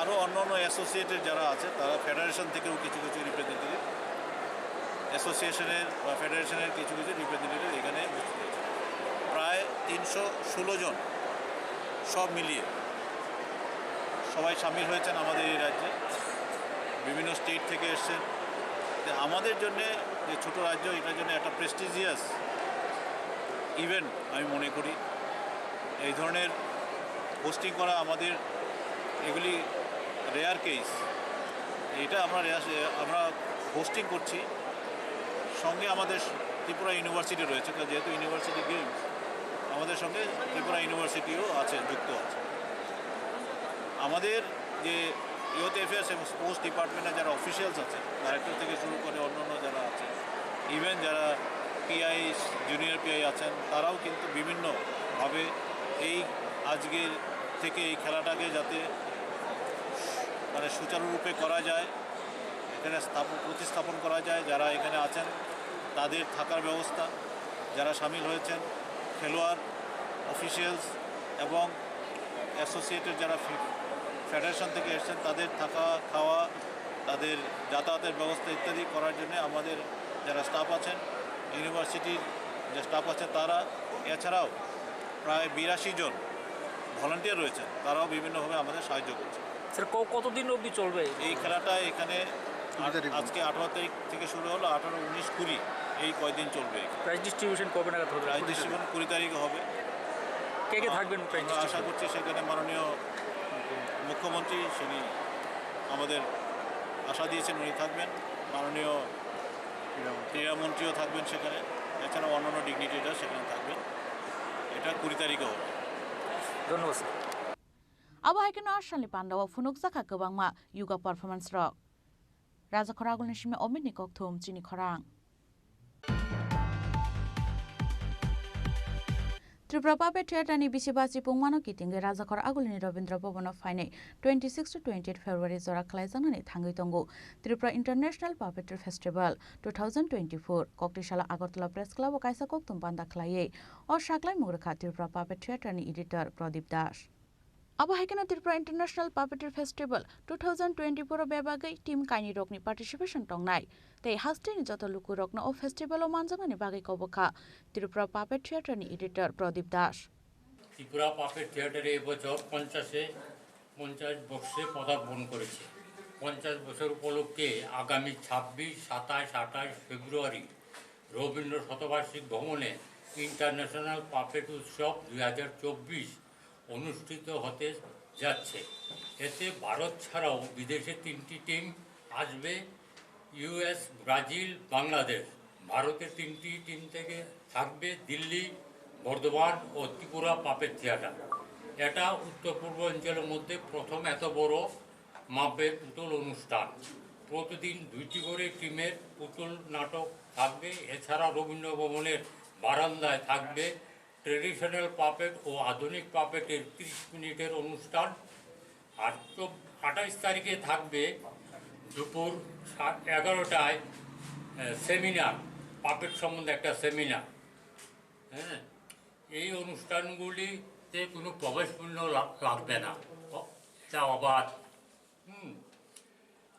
আরও অন্য অন্য অ্যাসোসিয়েটেড যারা আছে, তারা ফেডারেশন থেকেও কিছু কিছু রিপ্রেজেন্টেটিভ, অ্যাসোসিয়েশনের বা ফেডারেশনের কিছু কিছু রিপ্রেজেন্টেটিভ এখানে উপস্থিত হয়েছে। প্রায় তিনশো ষোলো জন সব মিলিয়ে সবাই সামিল হয়েছেন আমাদের এই রাজ্যে, বিভিন্ন স্টেট থেকে এসছেন। তো আমাদের জন্যে, যে ছোট রাজ্য, এটার জন্য একটা প্রেস্টিজিয়াস ইভেন্ট আমি মনে করি। এই ধরনের হোস্টিং করা আমাদের, এগুলি রেয়ার কেস। এটা আমরা রেয়ার, আমরা হোস্টিং করছি, সঙ্গে আমাদের ত্রিপুরা ইউনিভার্সিটি রয়েছে, কারণ যেহেতু ইউনিভার্সিটি গেমস, আমাদের সঙ্গে ত্রিপুরা ইউনিভার্সিটিও আছে, যুক্ত আছে। আমাদের যে ইয়ুথ অ্যাফেয়ার্স এবং স্পোর্টস ডিপার্টমেন্টের যারা অফিসিয়ালস আছেন, ডাইরেক্টর থেকে শুরু করে অন্যান্য যারা আছেন, ইভেন যারা পিআই, জুনিয়র পিআই আছেন, তারাও কিন্তু বিভিন্নভাবে এই আজকের থেকে এই খেলাটাকে যাতে মানে সুচারুরূপে করা যায়, এখানে স্থাপন, প্রতিস্থাপন করা যায়, যারা এখানে আছেন তাদের থাকার ব্যবস্থা, যারা সামিল হয়েছেন, খেলোয়াড়, অফিসিয়ালস এবং অ্যাসোসিয়েটেড যারা ফে-, ফেডারেশন থেকে এসেছেন, তাদের থাকা, খাওয়া, তাদের যাতায়াতের ব্যবস্থা ইত্যাদি করার জন্য আমাদের যারা স্টাফ আছেন, ইউনিভার্সিটির যে স্টাফ আছে তারা, এছাড়াও প্রায় বিরাশি জন ভলান্টিয়ার রয়েছেন, তারাও বিভিন্নভাবে আমাদের সাহায্য করছেন। স্যার, ক-, কতদিন অবধি চলবে? এই খেলাটা এখানে কুড়ি আট-, তারিখ। আজকে আঠারো তারিখ থেকে শুরু হলো, আঠারো, উনিশ, কুড়ি, এই কয়দিন চলবে। প্রাইজ ডিস্ট্রিবিউশন কবে নাগাদ হবে? প্রাইজ ডিস্ট্রিবিউশন কুড়ি তারিখে হবে। কে কে থাকবেন প্রাইজ আমরা আশা ডিস্ট্রিবিউশন? করছি সেখানে মাননীয় মুখ্যমন্ত্রী, তিনি আমাদের আশা দিয়েছেন, উনি থাকবেন। মাননীয় ক্রীড়ামন্ত্রীও থাকবেন সেখানে, এছাড়াও অন্যান্য ডিগনিটিরা সেখানে থাকবেন। এটা কুড়ি তারিখে হবে। ধন্যবাদ sir. Abo hai kheno a salni pandao phunukjakha kwbangma yoga performance rok. Rajakhor Agulni simi Omitni kokthum chini khorang. Tripura Puppet Theatre ni bisi bachipungmano kitingwi Rajakhor Agulni Rabindra Bhavan o phainai twenty six to twenty eight February jora khlaijaknani thangwi tongo Tripura International Puppetry Festival two thousand twenty-four. Koktisala Agartala Press Club o kaisa kokthum panda khlaiwi o saklaimung rwkha Tripura Puppet Theatre ni editor Pradip Das. Abo hai kheno Tripura International Puppetry Festival two thousand twenty-four o bebagwi team kainwi rokni participation tongnai tei hasteni joto lukurokno o festival o manjaknani bagwi kobokha Tripura Puppet Theatre ni editor Pradip Das. Tripura puppet থিয়েটারে এবছর পঞ্চাশে, পঞ্চাশ বর্ষে পদার্পণ করেছে। পঞ্চাশ বছর উপলক্ষে আগামী ছাব্বিশ, সাতাশ, আঠাশ ফেব্রুয়ারি রবীন্দ্র শতবার্ষিক ভবনে ইন্টারন্যাশনাল পাপেট উৎসব দুই হাজার চব্বিশ অনুষ্ঠিত হতে যাচ্ছে। এতে ভারত ছাড়াও বিদেশে তিনটি টিম আসবে, ইউএস, ব্রাজিল, বাংলাদেশ। ভারতের তিনটি টিম থেকে থাকবে দিল্লি, বর্ধমান ও ত্রিপুরা পাপেট থিয়েটার। এটা উত্তর পূর্বাঞ্চলের মধ্যে প্রথম এত বড় মাপের পুতুল অনুষ্ঠান। প্রতিদিন দুইটি করে টিমের পুতুল নাটক থাকবে। এছাড়া রবীন্দ্র ভবনের বারান্দায় থাকবে ট্রেডিশনাল পাপেট ও আধুনিক পাপেটের ত্রিশ মিনিটের অনুষ্ঠান। আর চব-, আঠাইশ তারিখে থাকবে দুপুর সা-, এগারোটায়, আহ, সেমিনার, পাপেট সম্বন্ধে একটা সেমিনার। হ্যাঁ, এই অনুষ্ঠানগুলিতে কোনো প্রবেশ মূল্য লাগ-, লাগবে না। ও, এটা অবাধ। হুম।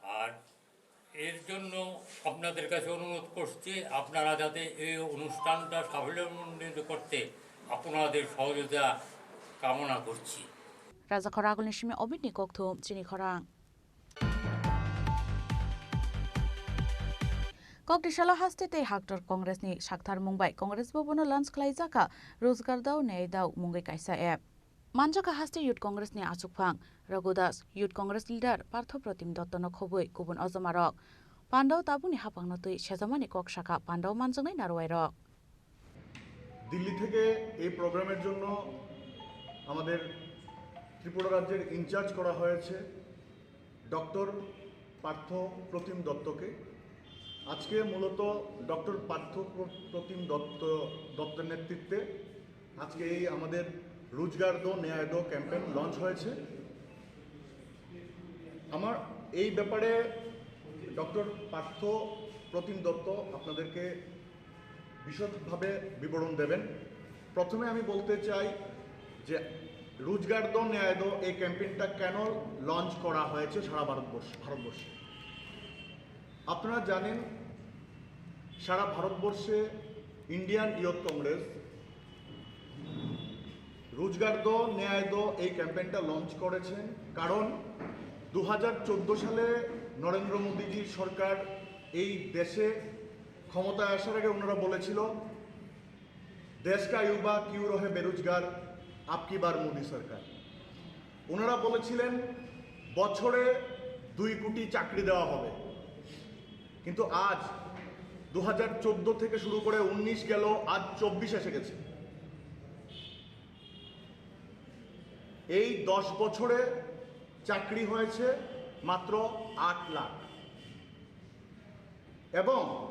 আর এর জন্য আপনাদের কাছে অনুরোধ করছি, আপনারা যাতে এই অনুষ্ঠানটা সাফল্যমণ্ডিত করতে আপনাদের সহযোগিতা কামনা করছি। Raja khoragulni simi obitni kokthum chini khorang. Kokdisalo haste tei haktor Congress ni sakthar mung bai Congress bhabono launch khlaijak kha Rojgar Dao Nyay Dao mungwi kaisa app. Manjakha haste Youth Congress ni achukphang Raghu Das, Youth Congress leader Partho Protim Dotto no khobwi kubun ojomarok. Pandao tabukni haphangno twi sejamani kok sakha pandao manjaknai narwai rok. Delhi থেকে এই প্রোগ্রামের জন্য আমাদের ত্রিপুরা রাজ্যের ইনচার্জ করা হয়েছে ডক্টর পার্থ প্রতিম দত্তকে। আজকে মূলত ডক্টর পার্থ প্র-, প্রতিম দত্ত, দত্তের নেতৃত্বে আজকে এই আমাদের রোজগার দো ন্যায় দো ক্যাম্পেইন লঞ্চ হয়েছে। আমার এই ব্যাপারে ডক্টর পার্থ প্রতিম দত্ত আপনাদেরকে বিশদভাবে বিবরণ দেবেন। প্রথমে আমি বলতে চাই যে রোজগার দো ন্যায় দো এই ক্যাম্পেইনটা কেন লঞ্চ করা হয়েছে সারা ভারতবর্ষ, ভারতবর্ষে। আপনারা জানেন, সারা ভারতবর্ষে ইন্ডিয়ান ইয়ুথ কংগ্রেস রোজগার দো ন্যায় দো এই ক্যাম্পেইনটা লঞ্চ করেছেন, কারণ দু হাজার চোদ্দো সালে নরেন্দ্র মোদীজির সরকার এই দেশে ক্ষমতায় আসার আগে ওনারা বলেছিল, "দেশ কা যুবা কিউ রহে বেরোজগার, আবকি বার মোদী সরকার।" ওনারা বলেছিলেন, "বছরে দুই কোটি চাকরি দেওয়া হবে।" কিন্তু আজ দু হাজার চোদ্দো থেকে শুরু করে উনিশ গেল, আজ চব্বিশ এসে গেছে। এই দশ বছরে চাকরি হয়েছে মাত্র আট লাখ। এবং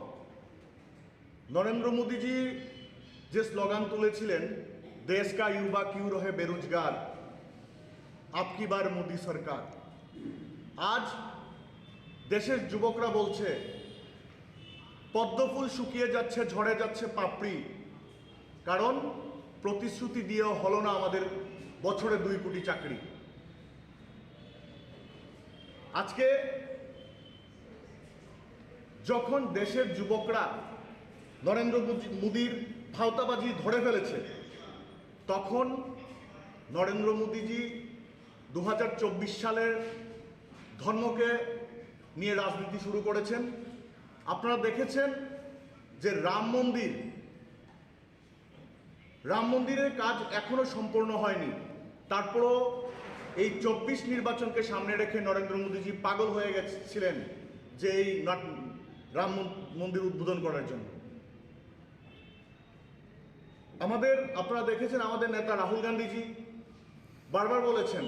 নরেন্দ্র মোদীজি যে স্লোগান তুলেছিলেন, "দেশ কা যুবা কিউ রহে বেরোজগার, আবকি বার মোদী সরকার।" আজ দেশের যুবকরা বলছে, "পদ্মফুল শুকিয়ে যাচ্ছে, ঝরে যাচ্ছে পাপড়ি, কারণ প্রতিশ্রুতি দিয়েও হলো না আমাদের বছরে দুই কোটি চাকরি।" আজকে যখন দেশের যুবকরা নরেন্দ্র মোদি-, মোদির ভাওতাবাজি ধরে ফেলেছে, তখন নরেন্দ্র মোদিজি দু হাজার চব্বিশ সালের ধর্মকে নিয়ে রাজনীতি শুরু করেছেন। আপনারা দেখেছেন যে রাম মন্দির, রাম মন্দিরের কাজ এখনো সম্পূর্ণ হয়নি। তারপরও এই চব্বিশ নির্বাচনকে সামনে রেখে নরেন্দ্র মোদীজি পাগল হয়ে গেছিলেন যে এই নাট-, রাম মন-, মন্দির উদ্বোধন করার জন্য। আমাদের, আপনারা দেখেছেন, আমাদের নেতা রাহুল গান্ধীজি বারবার বলেছেন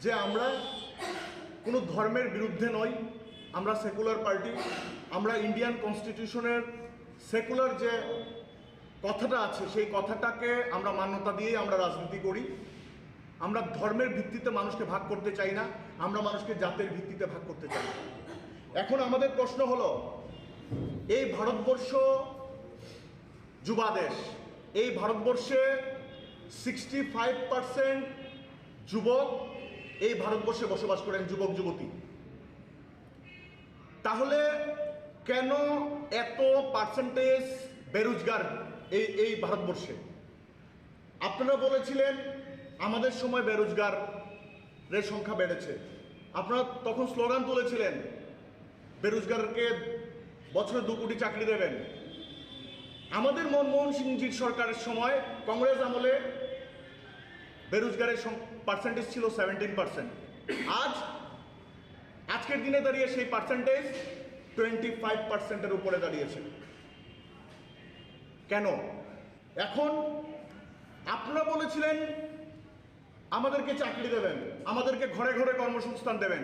যে আমরা কোনো ধর্মের বিরুদ্ধে নই, আমরা সেকুলার পার্টি, আমরা ইন্ডিয়ান কনস্টিটিউশনের সেকুলার যে কথাটা আছে, সেই কথাটাকে আমরা মান্যতা দিয়েই আমরা রাজনীতি করি। আমরা ধর্মের ভিত্তিতে মানুষকে ভাগ করতে চাই না, আমরা মানুষকে জাতের ভিত্তিতে ভাগ করতে চাই। এখন আমাদের প্রশ্ন হলো, এই ভারতবর্ষ যুবা দেশ, এই ভারতবর্ষে সিক্সটি ফাইভ পার্সেন্ট যুবক এই ভারতবর্ষে বসবাস করেন, যুবক যুবতী। তাহলে কেন এত পার্সেন্টেজ বেরোজগার এই, এই ভারতবর্ষে? আপনারা বলেছিলেন, "আমাদের সময় বেরোজগারের সংখ্যা বেড়েছে।" আপনারা তখন স্লোগান তুলেছিলেন, "বেরোজগারকে বছরে দু কোটি চাকরি দেবেন।" আমাদের মনমোহন সিংজির সরকারের সময়, কংগ্রেস আমলে বেরোজগারের পার্সেন্টেজ ছিল সেভেন্টিন পার্সেন্ট। আজ, আজকের দিনে দাঁড়িয়ে সেই পার্সেন্টেজ টোয়েন্টি ফাইভ পার্সেন্টের উপরে দাঁড়িয়েছে। কেন? এখন আপনারা বলেছিলেন আমাদেরকে চাকরি দেবেন, আমাদেরকে ঘরে ঘরে কর্মসংস্থান দেবেন।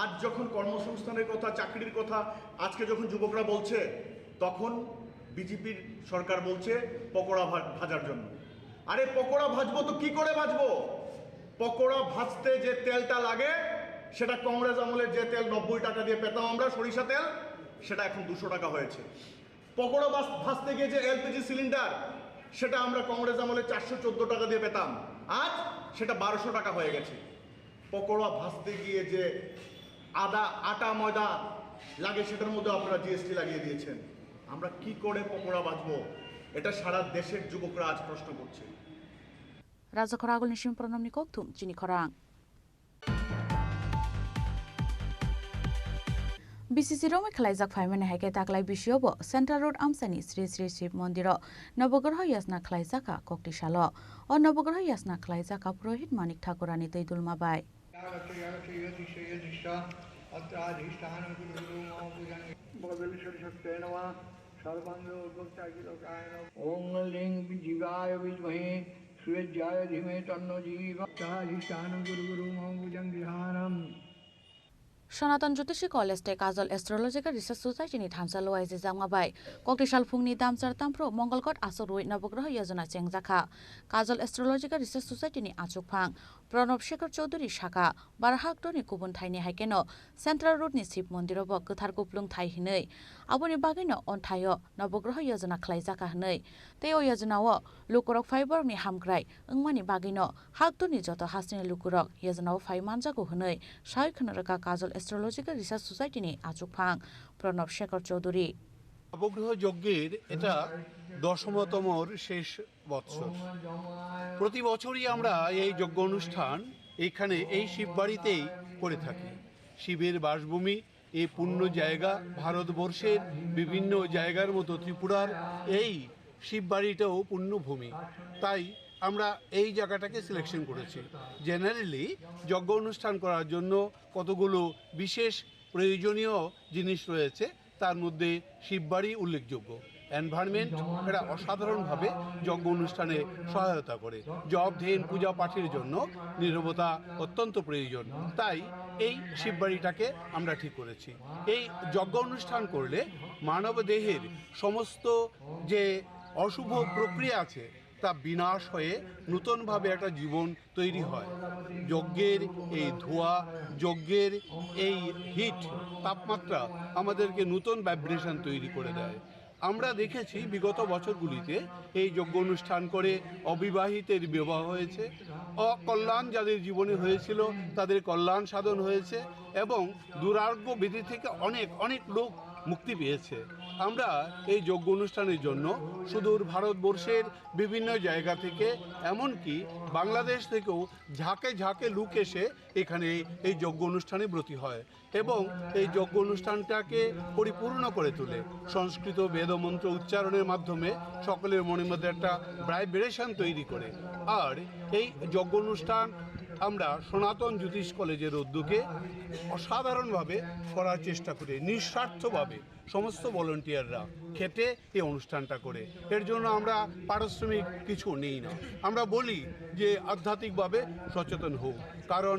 আজ যখন কর্মসংস্থানের কথা, চাকরির কথা আজকে যখন যুবকরা বলছে, তখন বিজেপির সরকার বলছে পকোড়া ভা-, ভাজার জন্য। আরে, পকোড়া ভাজবো তো কি করে ভাজবো? পকোড়া ভাজতে যে তেলটা লাগে, সেটা কংগ্রেস আমলে যে তেল নব্বই টাকা দিয়ে পেতাম আমরা, সরিষা তেল, সেটা এখন দুশো টাকা হয়েছে। পকোড়া ভাজ-, ভাজতে গিয়ে যে এলপিজি সিলিন্ডার, সেটা আমরা কংগ্রেস আমলে চারশো চোদ্দ টাকা দিয়ে পেতাম, আজ সেটা বারোশো টাকা হয়ে গেছে। পকোড়া ভাজতে গিয়ে যে আদা, আটা, ময়দা লাগে, সেটার মধ্যে আপনারা জিএসটি লাগিয়ে দিয়েছেন। আমরা কি করে পকোড়া ভাজবো? এটা সারা দেশের যুবকরা আজ প্রশ্ন করছে। Raja Khoragulni Simpranamni Kokthum, chini khorang. B C C romwi khwlaijak phaimani hai khe taklai bisio bo Central Road amchaini Sri Sri Shiv Mondiro Nobogroho yajna khwlaijakha koktisalo. O Nobogroho yajna khwlaijakha Purohit Manik Thakurani twi dulma bai. ॐ लिं जीवाय विद्महे सूर्याय धीमहि तन्नो जीव। Sonaton Jyotishi College tei Kajol Astrological Research Society ni thansa luai je jakma bai koktisal phungni damchar tamphru Mongolgot aswk rwi Nobogroho yojona chengjakha. Kajol Astrological Research Society ni achukphang Pranab Shekhar Chowdhury sakha, Barahaktorni kubun thaini hai keno Central Road ni Shiv Mondiro bo kwthar kuplung thai hinwi. Aboni bagwino o thaio Nobogroho yojona khwlaijakha hinwi. Tei o yojona o lukurok phai borokni hamkrai wngmani bagwino haktorni joto hasteni lukurok yojona o phai manjago hinwi sai khwna rwkha Kajol Astrological Research Society ni achukphang Pranab Shekhar Chowdhury. নবগ্রহ যজ্ঞের এটা দশমতমর শেষ বৎসর। প্রতি বছরই আমরা এই যজ্ঞ অনুষ্ঠান এখানে এই শিববাড়িতেই করে থাকি। শিবের বাসভূমি, এই পুণ্য জায়গা, ভারতবর্ষের বিভিন্ন জায়গার মতো ত্রিপুরার এই শিববাড়িটাও পুণ্যভূমি, তাই আমরা এই জায়গাটাকে সিলেকশন করেছি। জেনারেলি যজ্ঞ অনুষ্ঠান করার জন্য কতগুলো বিশেষ প্রয়োজনীয় জিনিস রয়েছে, তার মধ্যে শিববাড়ি উল্লেখযোগ্য। এনভায়রনমেন্ট এটা অসাধারণভাবে যজ্ঞ অনুষ্ঠানে সহায়তা করে। জপ, ধ্যান, পূজা পাঠের জন্য নীরবতা অত্যন্ত প্রয়োজন। তাই এই শিববাড়িটাকে আমরা ঠিক করেছি। এই যজ্ঞ অনুষ্ঠান করলে মানব দেহের সমস্ত যে অশুভ প্রক্রিয়া আছে, তা বিনাশ হয়ে নতুনভাবে একটা জীবন তৈরি হয়। যজ্ঞের এই ধোঁয়া, যজ্ঞের এই হিট, তাপমাত্রা আমাদেরকে নতুন ভাইব্রেশন তৈরি করে দেয়। আমরা দেখেছি বিগত বছরগুলিতে এই যজ্ঞ অনুষ্ঠান করে অবিবাহিতের বিবাহ হয়েছে, অকল্যাণ যাদের জীবনে হয়েছিল তাদের কল্যাণ সাধন হয়েছে এবং দুরারোগ্য ব্যাধি থেকে অনেক, অনেক লোক মুক্তি পেয়েছে। আমরা এই যজ্ঞ অনুষ্ঠানের জন্য সুদূর ভারতবর্ষের বিভিন্ন জায়গা থেকে, এমনকি বাংলাদেশ থেকেও ঝাঁকে ঝাঁকে লোক এসে এখানে এই যজ্ঞ অনুষ্ঠানে ব্রতী হয় এবং এই যজ্ঞ অনুষ্ঠানটাকে পরিপূর্ণ করে তোলে। সংস্কৃত বেদমন্ত্র উচ্চারণের মাধ্যমে সকলের মনের মধ্যে একটা ভাইব্রেশন তৈরি করে। আর এই যজ্ঞ অনুষ্ঠান আমরা সনাতন জ্যোতিষ কলেজের উদ্যোগে অসাধারণভাবে করার চেষ্টা করি, নিঃস্বার্থভাবে। সমস্ত ভলেন্টিয়াররা খেটে এই অনুষ্ঠানটা করে। এর জন্য আমরা পারিশ্রমিক কিছু নেই না। আমরা বলি যে আধ্যাত্মিকভাবে সচেতন হোক, কারণ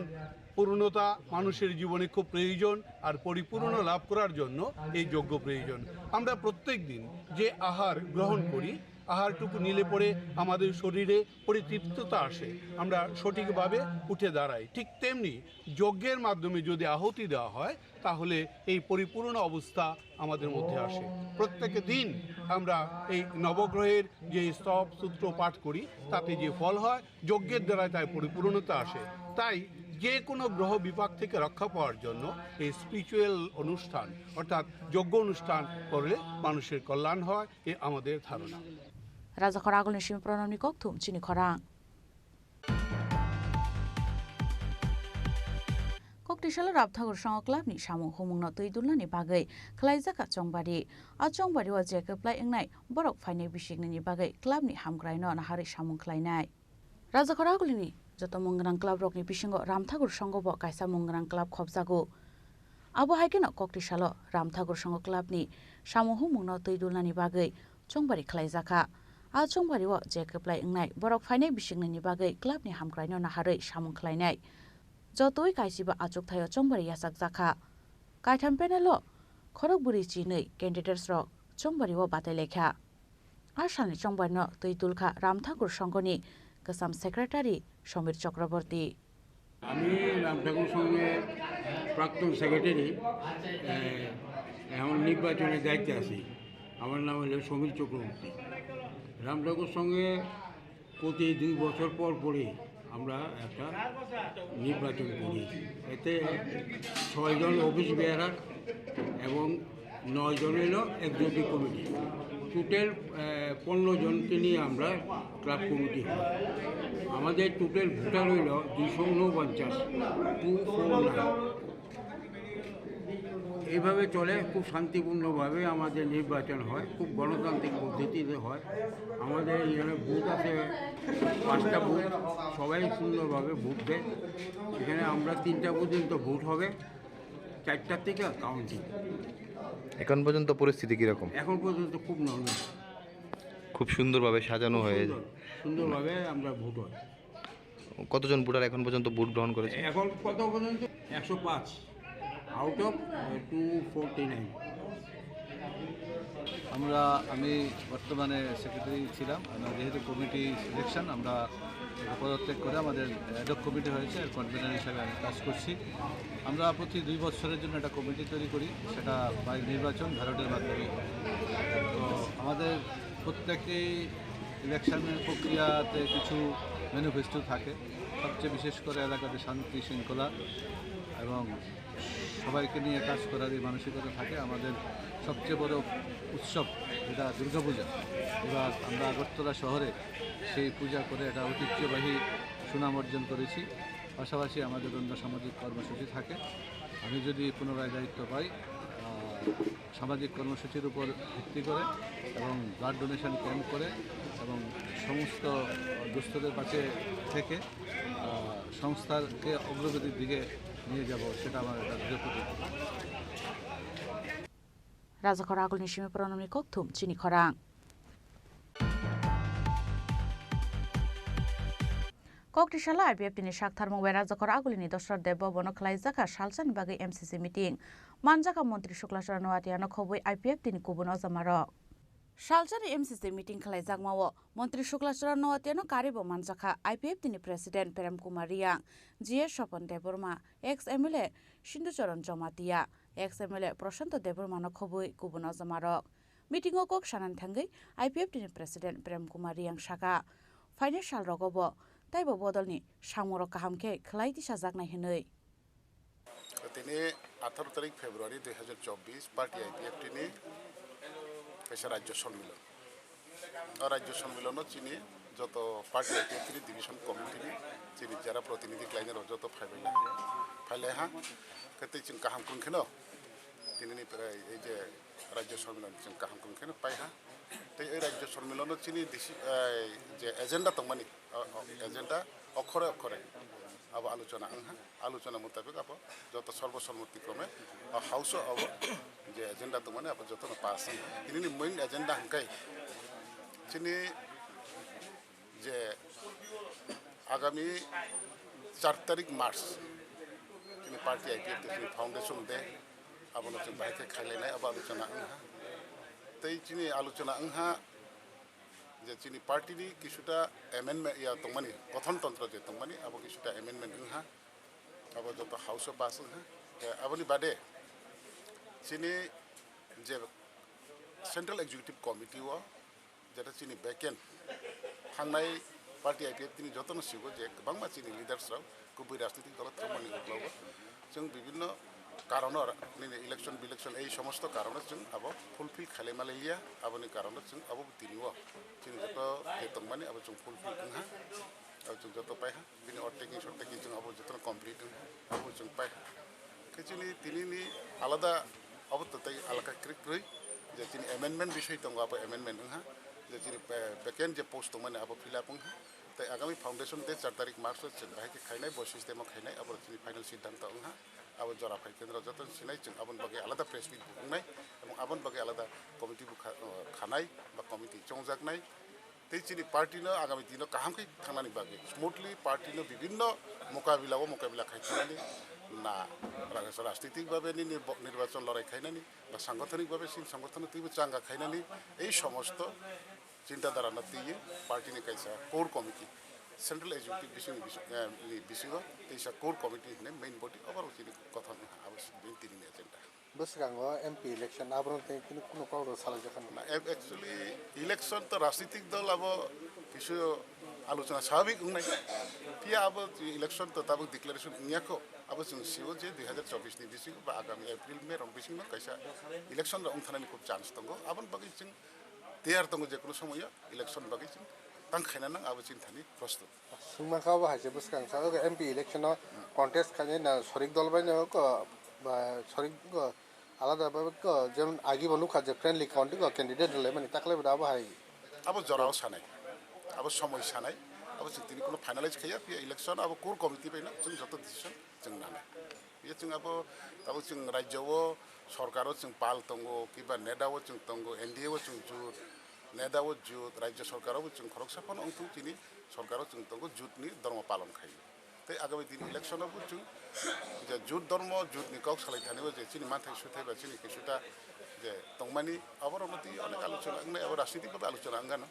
পূর্ণতা মানুষের জীবনে খুব প্রয়োজন, আর পরিপূর্ণ লাভ করার জন্য এই যজ্ঞ প্রয়োজন। আমরা প্রত্যেক দিন যে আহার গ্রহণ করি, আহারটুকু নিলে পরে আমাদের শরীরে পরিতৃপ্ততা আসে, আমরা সঠিকভাবে উঠে দাঁড়াই। ঠিক তেমনি যজ্ঞের মাধ্যমে যদি আহুতি দেওয়া হয়, তাহলে এই পরিপূর্ণ অবস্থা আমাদের মধ্যে আসে। প্রত্যেক দিন আমরা এই নবগ্রহের যে স্তব সূত্র পাঠ করি, তাতে যে ফল হয়, যজ্ঞের দ্বারা তাই পরিপূর্ণতা আসে। তাই যে কোনো গ্রহ বিপাক থেকে রক্ষা পাওয়ার জন্য এই স্পিরিচুয়াল অনুষ্ঠান, অর্থাৎ যজ্ঞ অনুষ্ঠান করলে মানুষের কল্যাণ হয়, এ আমাদের ধারণা। Raja Khoragulni Simi Pranamni Kokthum chini khorang. Koktisalo Rabthakur Songho Clubni samung humungno twi dulnani bagwi khwlaijakha chongbari. A chongbari o je kwplai wngnai borok phainai bisiknini bagwi clubni hamkraino naharwi samung khwlainai. Rajakhor Agulini joto mungwnang club rokni bisingo Ramthakur Songho bo kaisa mungwnang club khopjago. Abo hai kheno kokti salo Ramthakur Songho club ni samung humungno twi dulnani bagwi chongbari khlaijakha. A chongbari o je kwplai wngnai borok phainai bisingni ni bagwi club ni hamkrai no naharwi samung khlainai. Jotoi kaisiba achuk thaio chongbari yachakjakha. Kaitham panel o khorok bwrwi chinwi candidates rok chongbari o batai laikha. A salni chongbarino twi dulkha Ramthakur Songho ni kwcham secretary Somir Chakraborty. আমি রামঠাকুর সংঘের প্রাক্তন সেক্রেটারি, এ, এখন নির্বাচনের দায়িত্বে আছি। আমার নাম হলো সমীর চক্রবর্তী। রামঠাকুর সংঘে প্রতি দুই বছর পর পরই আমরা একটা নির্বাচন করি। এতে ছয়জন অফিস বেয়ারার এবং নয় জন হলো এক্সিকিউটিভ কমিটি। টোটাল, আহ, পনেরো জনকে নিয়ে আমরা ক্লাব কমিটি হয়। আমাদের টোটাল ভোটার হইল দুইশো ঊনপঞ্চাশ, টু ফোর নাইন। এইভাবে চলে, খুব শান্তিপূর্ণভাবে আমাদের নির্বাচন হয়, খুব গণতান্ত্রিক পদ্ধতিতে হয়। আমাদের এখানে বুথ আছে পাঁচটা বুথ, সবাই সুন্দরভাবে ভোট দেয়। এখানে আমরা তিনটা পর্যন্ত ভোট হবে, চারটার থেকে কাউন্টিং। এখন পর্যন্ত পরিস্থিতি কিরকম? এখন পর্যন্ত খুব নর্মাল। খুব সুন্দরভাবে সাজানো খুব হয়ে সুন্দর, সুন্দরভাবে আমরা ভোট হয়। কতজন ভোটার এখন পর্যন্ত ভোট গ্রহণ করেছে? এখন কত পর্যন্ত? একশো পাঁচ out of two forty nine. আমরা, আমি বর্তমানে সেক্রেটারি ছিলাম। আমরা যেহেতু কমিটি সিলেকশন, আমরা পদত্যাগ করে আমাদের অ্যাডহক কমিটি হয়েছে, এর কনভেনার হিসাবে আমি কাজ করছি। আমরা প্রতি দুই বছরের জন্য একটা কমিটি তৈরি করি, সেটা বাই নির্বাচন ব্যালটের মাধ্যমে। তো আমাদের প্রত্যেকেই ইলেকশনের প্রক্রিয়াতে কিছু ম্যানিফেস্টো থাকে, সবচেয়ে বিশেষ করে এলাকাতে শান্তি শৃঙ্খলা এবং সবাইকে নিয়ে কাজ করার এই মানসিকতা থাকে। আমাদের সবচেয়ে বড় উৎসব যেটা দুর্গাপূজা, এবার আমরা আগরতলা শহরে সেই পূজা করে একটা ঐতিহ্যবাহী সুনাম অর্জন করেছি। পাশাপাশি আমাদের অন্য সামাজিক কর্মসূচি থাকে। আমি যদি পুনরায় দায়িত্ব পাই, আহ, সামাজিক কর্মসূচির উপর ভিত্তি করে এবং ব্লাড ডোনেশন ক্যাম্প করে এবং সমস্ত দুস্থদের পাশে থেকে, আহ, সংস্থাকে অগ্রগতির দিকে নিয়ে যাব, সেটা আমার একটা দৃঢ় প্রতিজ্ঞা। Rajakhor Agulni simi pronomni kokthum chini khorang. Kokti salo I P F T ni sak tharmung bai Rajakhor Agulini Dosrot Deb Bhavan o khwlaijakha salsani bagwi M C C meeting. Manjakha Montri Sukla Chara Noatia no khobwi I P F T ni kubun ojamarok. Salsani M C C meeting khwlaijakmao Montri Sukla Chara Noatia no karibo manjakha I P F T ni President Prem Kumar Riang, G A Sopon Debbarma, ex M L A Sindhu Charan Jamatia, ex M L A Prashanto Debbarma no khobwi kubun ojamarok. Meeting o kok sanani thangwi I P F T ni President Prem Kumar Riang saka, phainai sal rogo bo taibo bodolni samungrok kaham khe khwlai tisajaknai hwnwi. Tini atharo tarik February dui hazar chobbish party I P F T ni kaisa rajyo sonmilon. O rajyo sonmilono chini joto party I P F T ni division committee ni chini jara protinidhi khlainai rok joto phaibai lai, phailai ha. Khe tei chwng kaham kwrwng kheno tini ni prai ei je rajyo sonmilono chwng kaham kwrwng kheno pai ha. Tei ei rajyo sonmilono chini disi-, ei je agenda tongmani, o, o, agenda okhore okhore abo alochona wng ha. Alochona mutabik abo joto sorbo somoti krome o house o abo je agenda tongmani abo jotono pass wng ha. Tini ni main agenda hwnkhe chini je agami char tarik March chini party I P F T chini foundation day, abono chwng bahai khe khailainai abo alochona wng ha. Tei chini alochona wng ha je chini party ni kisuta amendment ya tongmani, gothon tontro je tongmani abo kisuta amendment wng ha. Abo joto house o pass wng ha. Tei aboni bade chini je Central Executive Committee o jeta chini vacant thangnai party I P F T ni jotono sigo je kwbangma chini leaders rok kubui rajnitik dolo thangmani uklogo chwng bibinno karono nini election bilection ei somosto karono chwng abo fulfill khailai malaiya, aboni karono chwng abo tini o chini joto je tongmani abo chwng fulfill wng ha, abo chwng joto pai ha. Bini overtaking, shorttaking chwng abo jotono complete wng, abo chwng pai. Khe chini tini ni alada abo to tei alaka kwrwi kwrwi je chini amendment bisoi tongo, abo amendment wng ha, je chini, eh, vacant je post tongmani abo fill up wng ha. Tei agami foundation day char tarik March o chwng bahai khe khainai, bo system o khainai, abo chini final siddhanto wngha. Abo jora phai khe joto sinai chwng aboni bagwi alada press meet bo wngnai, ebong aboni bagwi alada committee bo kha-, o, khanai ba committee chongjaknai. Tei chini party no agami dino kaham khe thangnani bagwi, smoothly party no bibinno mokabila o mokabila khai thangnani na ra-, rajnitik babe nini bo-, nirbachon lorai khainani ba sangathonik babe sin sangathono twibo changa khainani ei somosto chinta dhara no twiwi party ni kaisa core committee, central executive bising ni bising, eh, ni bisingo teisa core committee hinwi main body obo rok chini gothon wngkha, abo se main tini ni agenda. Bwskango M P election, aborok tei kunu, kunu kok rok salai jakha. Na, ac-, actually, election to rajnitik dol abo kisu alochona swabik wngnai. Phiya abo election to tabuk declaration wngya kho. Abo chwng sio je dui hazar chobbish ni bisingo ba agami April, May rok bisingo kaisa election rok wngthanani khub chance tongo. Aboni bagwi chwng tiyar tongo, je kunu somoyo election bagwi chwng tang khaina nang, abo chini thani prostut. Swngma kha bo hai se bwskang sa, ogo M P election o contest khainai na sorik dol bai no ko, ba sorik ko alada ba ko, jemon agi bo nukha je friendly contest ko candidate rwlai mani, taklai bo da bo hai. Abo jorao sanai, abo somoi sanai, abo chwng tini kuno finalize khaiya, phiya election abo core committee bai no chwng joto decision chwng nanai. Phiya chwng abo, abo chwng rajyo o sorkar o chwng pal tongo, kiba neda o chwng tongo, N D A o chwng jut, neda o jut, rajyo sorkar o bo chwng khoroksa phano wngthung, chini sorkar o chwng tongo jut ni dhormo palon khai. Tei agami din election o bo chwng je jut dhormo, jut ni kok salai thani o je chini manthai suthai ba chini kisuta je tongmani, abo rok no twi onek alochona wngnai, abo rajnitik bhabe alochona wngano.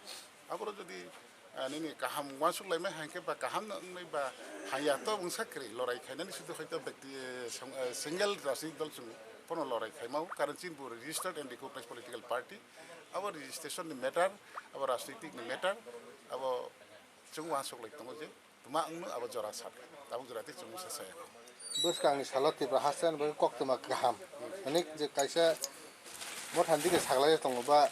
Abo rok jodi, ah, nini kaham uansuk laimai hai khe ba kaham no wngnai ba haya to wngsa kwrwi, lorai khainani sudu hoito bekti, eh, song-, eh, single rajnitik dol chwng pono lorai khaimao, karon chini bo registered and recognized political party, abo registration ni matter, abo rajnitik ni matter, abo chwng uansuk lai tongo je. Tuma wngno abo jora sak, tabuk jora tei chwng mungsa saya kho. Bwskangni salo Tripura haste ani bagwi koktwma kaham. Ani je kaisa motha dike saklai tongo ba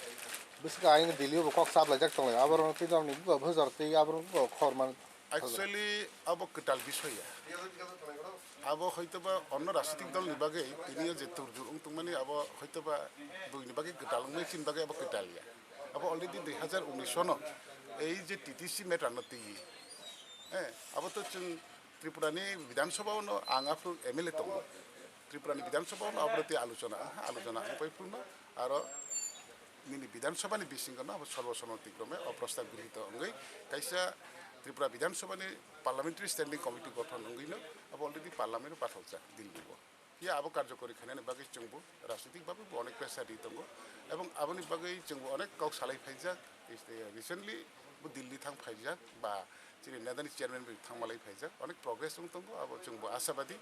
bwswk aino Delhi o bo kok chaplaijak tongo. Aborok tei norokni buba bwsajor tei aborok buba khor man. Actually, abo kwtal bisoy ya. Abo hoitoba onno rajnitik dol ni bagwi tini o je turjur wng tongmani abo hoitoba buini bagwi kwtal wngmani chini bagwi abo kwtal ya. Abo already dui hazar unis no ei je T T C matter no twi. Eh, abo to chwng Tripura ni Bidhan Sabha o no ang aphuru M L A tongo. Tripura ni Bidhan Sabha o no abo twi alochona, alochona ang pai phuru no aro nini Bidhan Sabha ni bisingo no abo sarva somoti krome o prostab grihito wngwi kaisa Tripura Bidhan Sabha ni Parliamentary Standing Committee gothon wngwi no abo already Parliament o pathaljak Delhi o. Phiya abo karjokori khainani bagwi chwngbo rajnitik bagwi bo onek pressure ri tongo, ebong aboni bagwi chwngbo onek kok salai phaijak. Recently bo Delhi thang phaijak ba chini nedani chairman bai thangmalai phaijak, onek progress wng tongo. Abo chwngbo ashabadi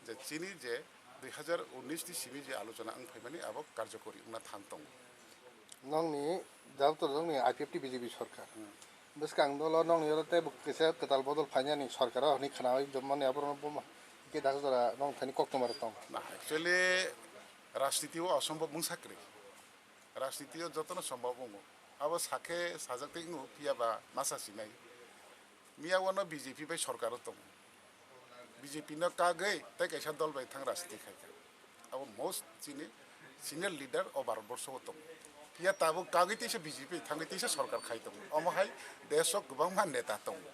je chini je dui hazar unis ni simi je alochona wng phaimani abo karjokori wngna thang tongo. Nokni, jabto nokni I P F T B J P sorkar. Hmm. Bwskang dolo nokni oro tei bo kisa kwtal bodol phainani sorkar o hwnwi khwnawi jomani aborokno buma khe dakjora nokni thani koktwma rok tong. Na, actually, rajniti o osombob mungsa kwrwi. Rajniti o jotono sombhob wngo. Abo sakhe sajak tei wngo, phiya ba masa sinai. Miya wano B J P bai sorkar o tongo. B J P no kagwi tei kaisa dol bai thang rajniti khai kha. Abo most chini senior leader o Bharat borsho o tongo. Phiya tabuk kagwi teisa B J P thangwi teisa sorkar khai tongo. Omo hai desh o kwbangma neta tongo.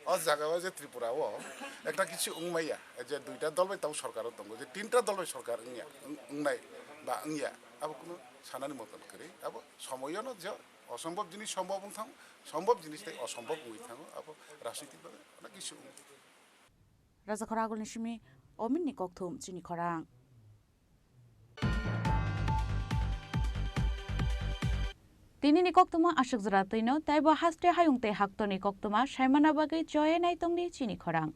O jaga o je Tripura o ekta kichu wngmaya, je duita dol bai tabuk sorkar o tongo, je tinta dol bai sorkar wngya, wng-, wngnai ba wngya, abo kunu sanani moton kwrwi. Abo somoyono je osombhob jinis sombhob wng thango, sombhob jinis tei osombhob wngwi thango, abo rajnitik bagwi onek kichu wngo. Rajakhor agulni simi ominni kokthum chini khorang. Tinini koktwma aswk jora twino, taibo haste hayung tei haktorni koktwma saimana bagwi choye naitongdi chini khorang.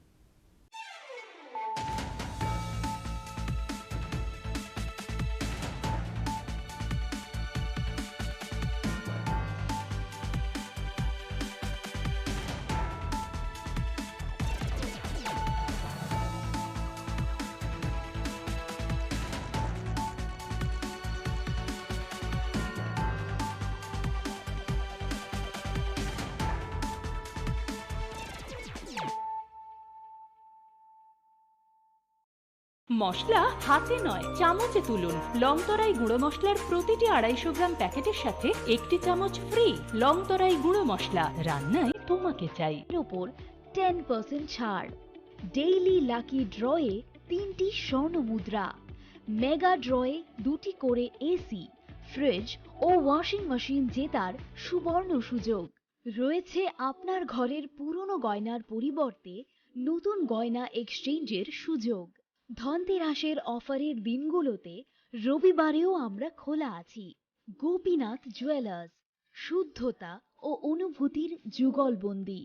মশলা হাতে নয়, চামচে তুলুন। লং তরাই গুঁড়ো মশলার প্রতিটি আড়াইশো গ্রাম প্যাকেটের সাথে একটি চামচ ফ্রি। লং তরাই গুঁড়ো মশলা, রান্নায় তোমাকে চাই এর ওপর টেন পার্সেন্ট ছাড়। ডেইলি লাকি ড্রয়ে তিনটি স্বর্ণ মুদ্রা, মেগা ড্রয়ে দুটি করে এসি, ফ্রিজ ও ওয়াশিং মেশিন জেতার সুবর্ণ সুযোগ। রয়েছে আপনার ঘরের পুরনো গয়নার পরিবর্তে নতুন গয়না এক্সচেঞ্জের সুযোগ। ধনতেরাসের অফারের দিনগুলোতে রবিবারেও আমরা খোলা আছি। গোপীনাথ জুয়েলার্স, শুদ্ধতা ও অনুভূতির যুগলবন্দি।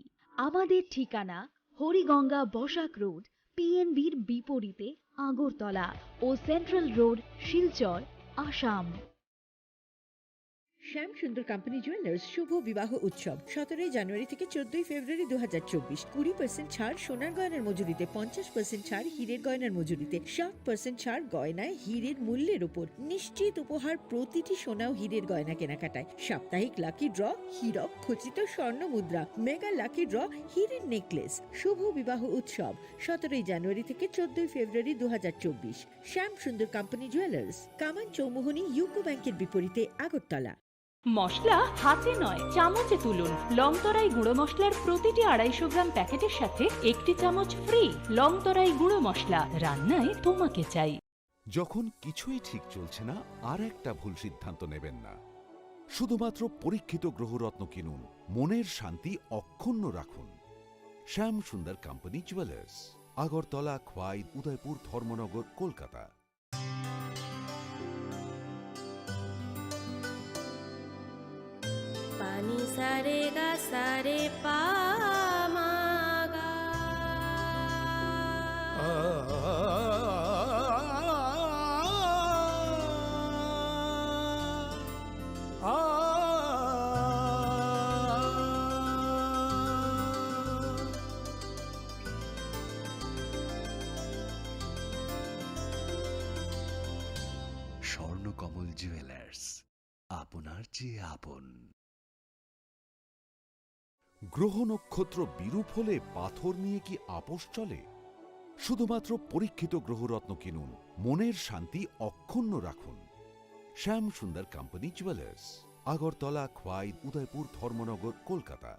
আমাদের ঠিকানা হরিগঙ্গা বসাক রোড, পিএনবির বিপরীতে আগরতলা ও সেন্ট্রাল রোড, শিলচর, আসাম। শ্যাম সুন্দর কোম্পানি জুয়েলার্স শুভ বিবাহ উৎসব সতেরোই জানুয়ারি থেকে চোদ্দই ফেব্রুয়ারি দু হাজার চব্বিশ। কুড়ি পার্সেন্ট ছাড় সোনার গয়নার মজুরিতে, পঞ্চাশ পার্সেন্ট ছাড় হীরের গয়নার মজুরিতে, সাত পার্সেন্ট ছাড় গয়নায় হীরের মূল্যের উপর। নিশ্চিত উপহার প্রতিটি সোনা ও হীরের গয়না কেনাকাটায়। সাপ্তাহিক লাকি ড্র, হীরক খচিত স্বর্ণ মুদ্রা, মেগা লাকি ড্র, হীরের নেকলেস। শুভ বিবাহ উৎসব সতেরোই জানুয়ারি থেকে চোদ্দই ফেব্রুয়ারি দু হাজার চব্বিশ। শ্যাম সুন্দর কোম্পানি জুয়েলার্স, কামান চৌমুহনী ইউকো ব্যাংকের বিপরীতে আগরতলা। মশলা হাতে নয়, চামচে তুলুন। লংতরাই গুঁড়ো মশলার প্রতিটি আড়াইশো গ্রাম প্যাকেটের সাথে একটি চামচ ফ্রি। লংতরাই গুঁড়ো মশলা, রান্নায় তোমাকে চাই। যখন কিছুই ঠিক চলছে না, আর একটা ভুল সিদ্ধান্ত নেবেন না। শুধুমাত্র পরীক্ষিত গ্রহরত্ন কিনুন, মনের শান্তি অক্ষুণ্ণ রাখুন। Shyam Sundar company jewellers, Agartala, Khowai, Udaipur, Dharmanagar, Kolkata. Pani sare ga sare pa ma ga. Swarnakamal jewellers, আপনার চেয়ে আপন। গ্রহ নক্ষত্র বিরূপ হলে পাথর নিয়ে কি আপোষ চলে? শুধুমাত্র পরীক্ষিত গ্রহরত্ন কিনুন, মনের শান্তি অক্ষুণ্ণ রাখুন। শ্যাম সুন্দর কোম্পানি জুয়েলার্স, আগরতলা, খোয়াই, উদয়পুর, ধর্মনগর, কলকাতা।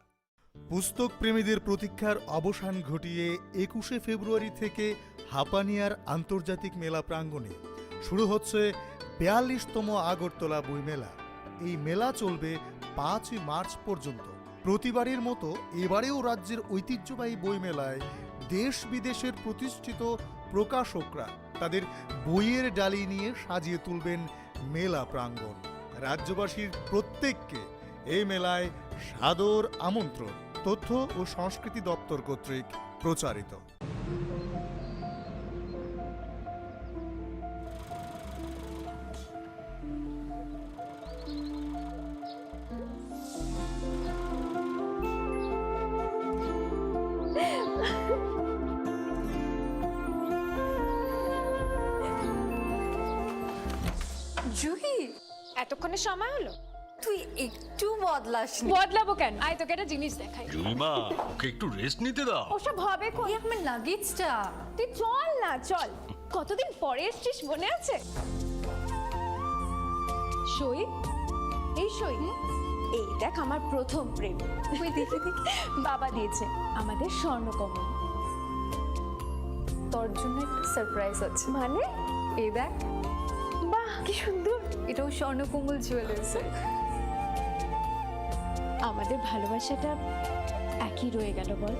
পুস্তক প্রেমীদের প্রতীক্ষার অবসান ঘটিয়ে একুশে ফেব্রুয়ারি থেকে হাপানিয়ার আন্তর্জাতিক মেলা প্রাঙ্গণে শুরু হচ্ছে বিয়াল্লিশতম আগরতলা বইমেলা। এই মেলা চলবে পাঁচই মার্চ পর্যন্ত। প্রতিবারের মতো এবারেও রাজ্যের ঐতিহ্যবাহী বইমেলায় দেশ বিদেশের প্রতিষ্ঠিত প্রকাশকরা তাদের বইয়ের ডালি নিয়ে সাজিয়ে তুলবেন মেলা প্রাঙ্গণ। রাজ্যবাসীর প্রত্যেককে এই মেলায় সাদর আমন্ত্রণ। তথ্য ও সংস্কৃতি দপ্তর কর্তৃক প্রচারিত। জুহি, এতক্ষণে সময় হলো? তুই একটু বদলাসনি। বদলাবো কেন? আয়, তোকে একটা জিনিস দেখাই। জুলিমা, ওকে একটু রেস্ট নিতে দাও। ওসব হবে কোন? এই আমার লাগেজটা। তুই চল না, চল। কতদিন পরে এসছিস, মনে আছে? সই, এই সই। হুম? এই দেখ, আমার প্রথম প্রেম। ওই দেখি, দেখি। বাবা দিয়েছে আমাদের স্বর্ণকমল। তোর জন্য একটা সারপ্রাইজ আছে। মানে? এই দেখ। বাহ, কি সুন্দর। এটাও স্বর্ণকমল জুয়েলার্সের। আমাদের ভালোবাসাটা একই রয়ে গেল, বল?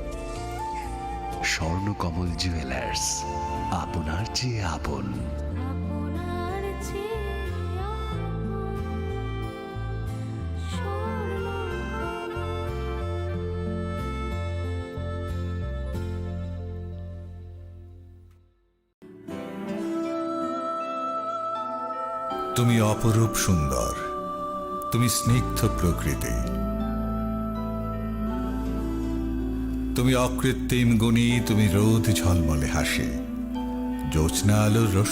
স্বর্ণকমল জুয়েলার্স, আপনার চেয়ে আপন। তুমি অপরূপ সুন্দর, তুমি স্নিগ্ধ প্রকৃতি, তুমি অকৃত্রিম গুণী, তুমি রোদ ঝলমলে হাসি, জ্যোৎস্না আলোর রস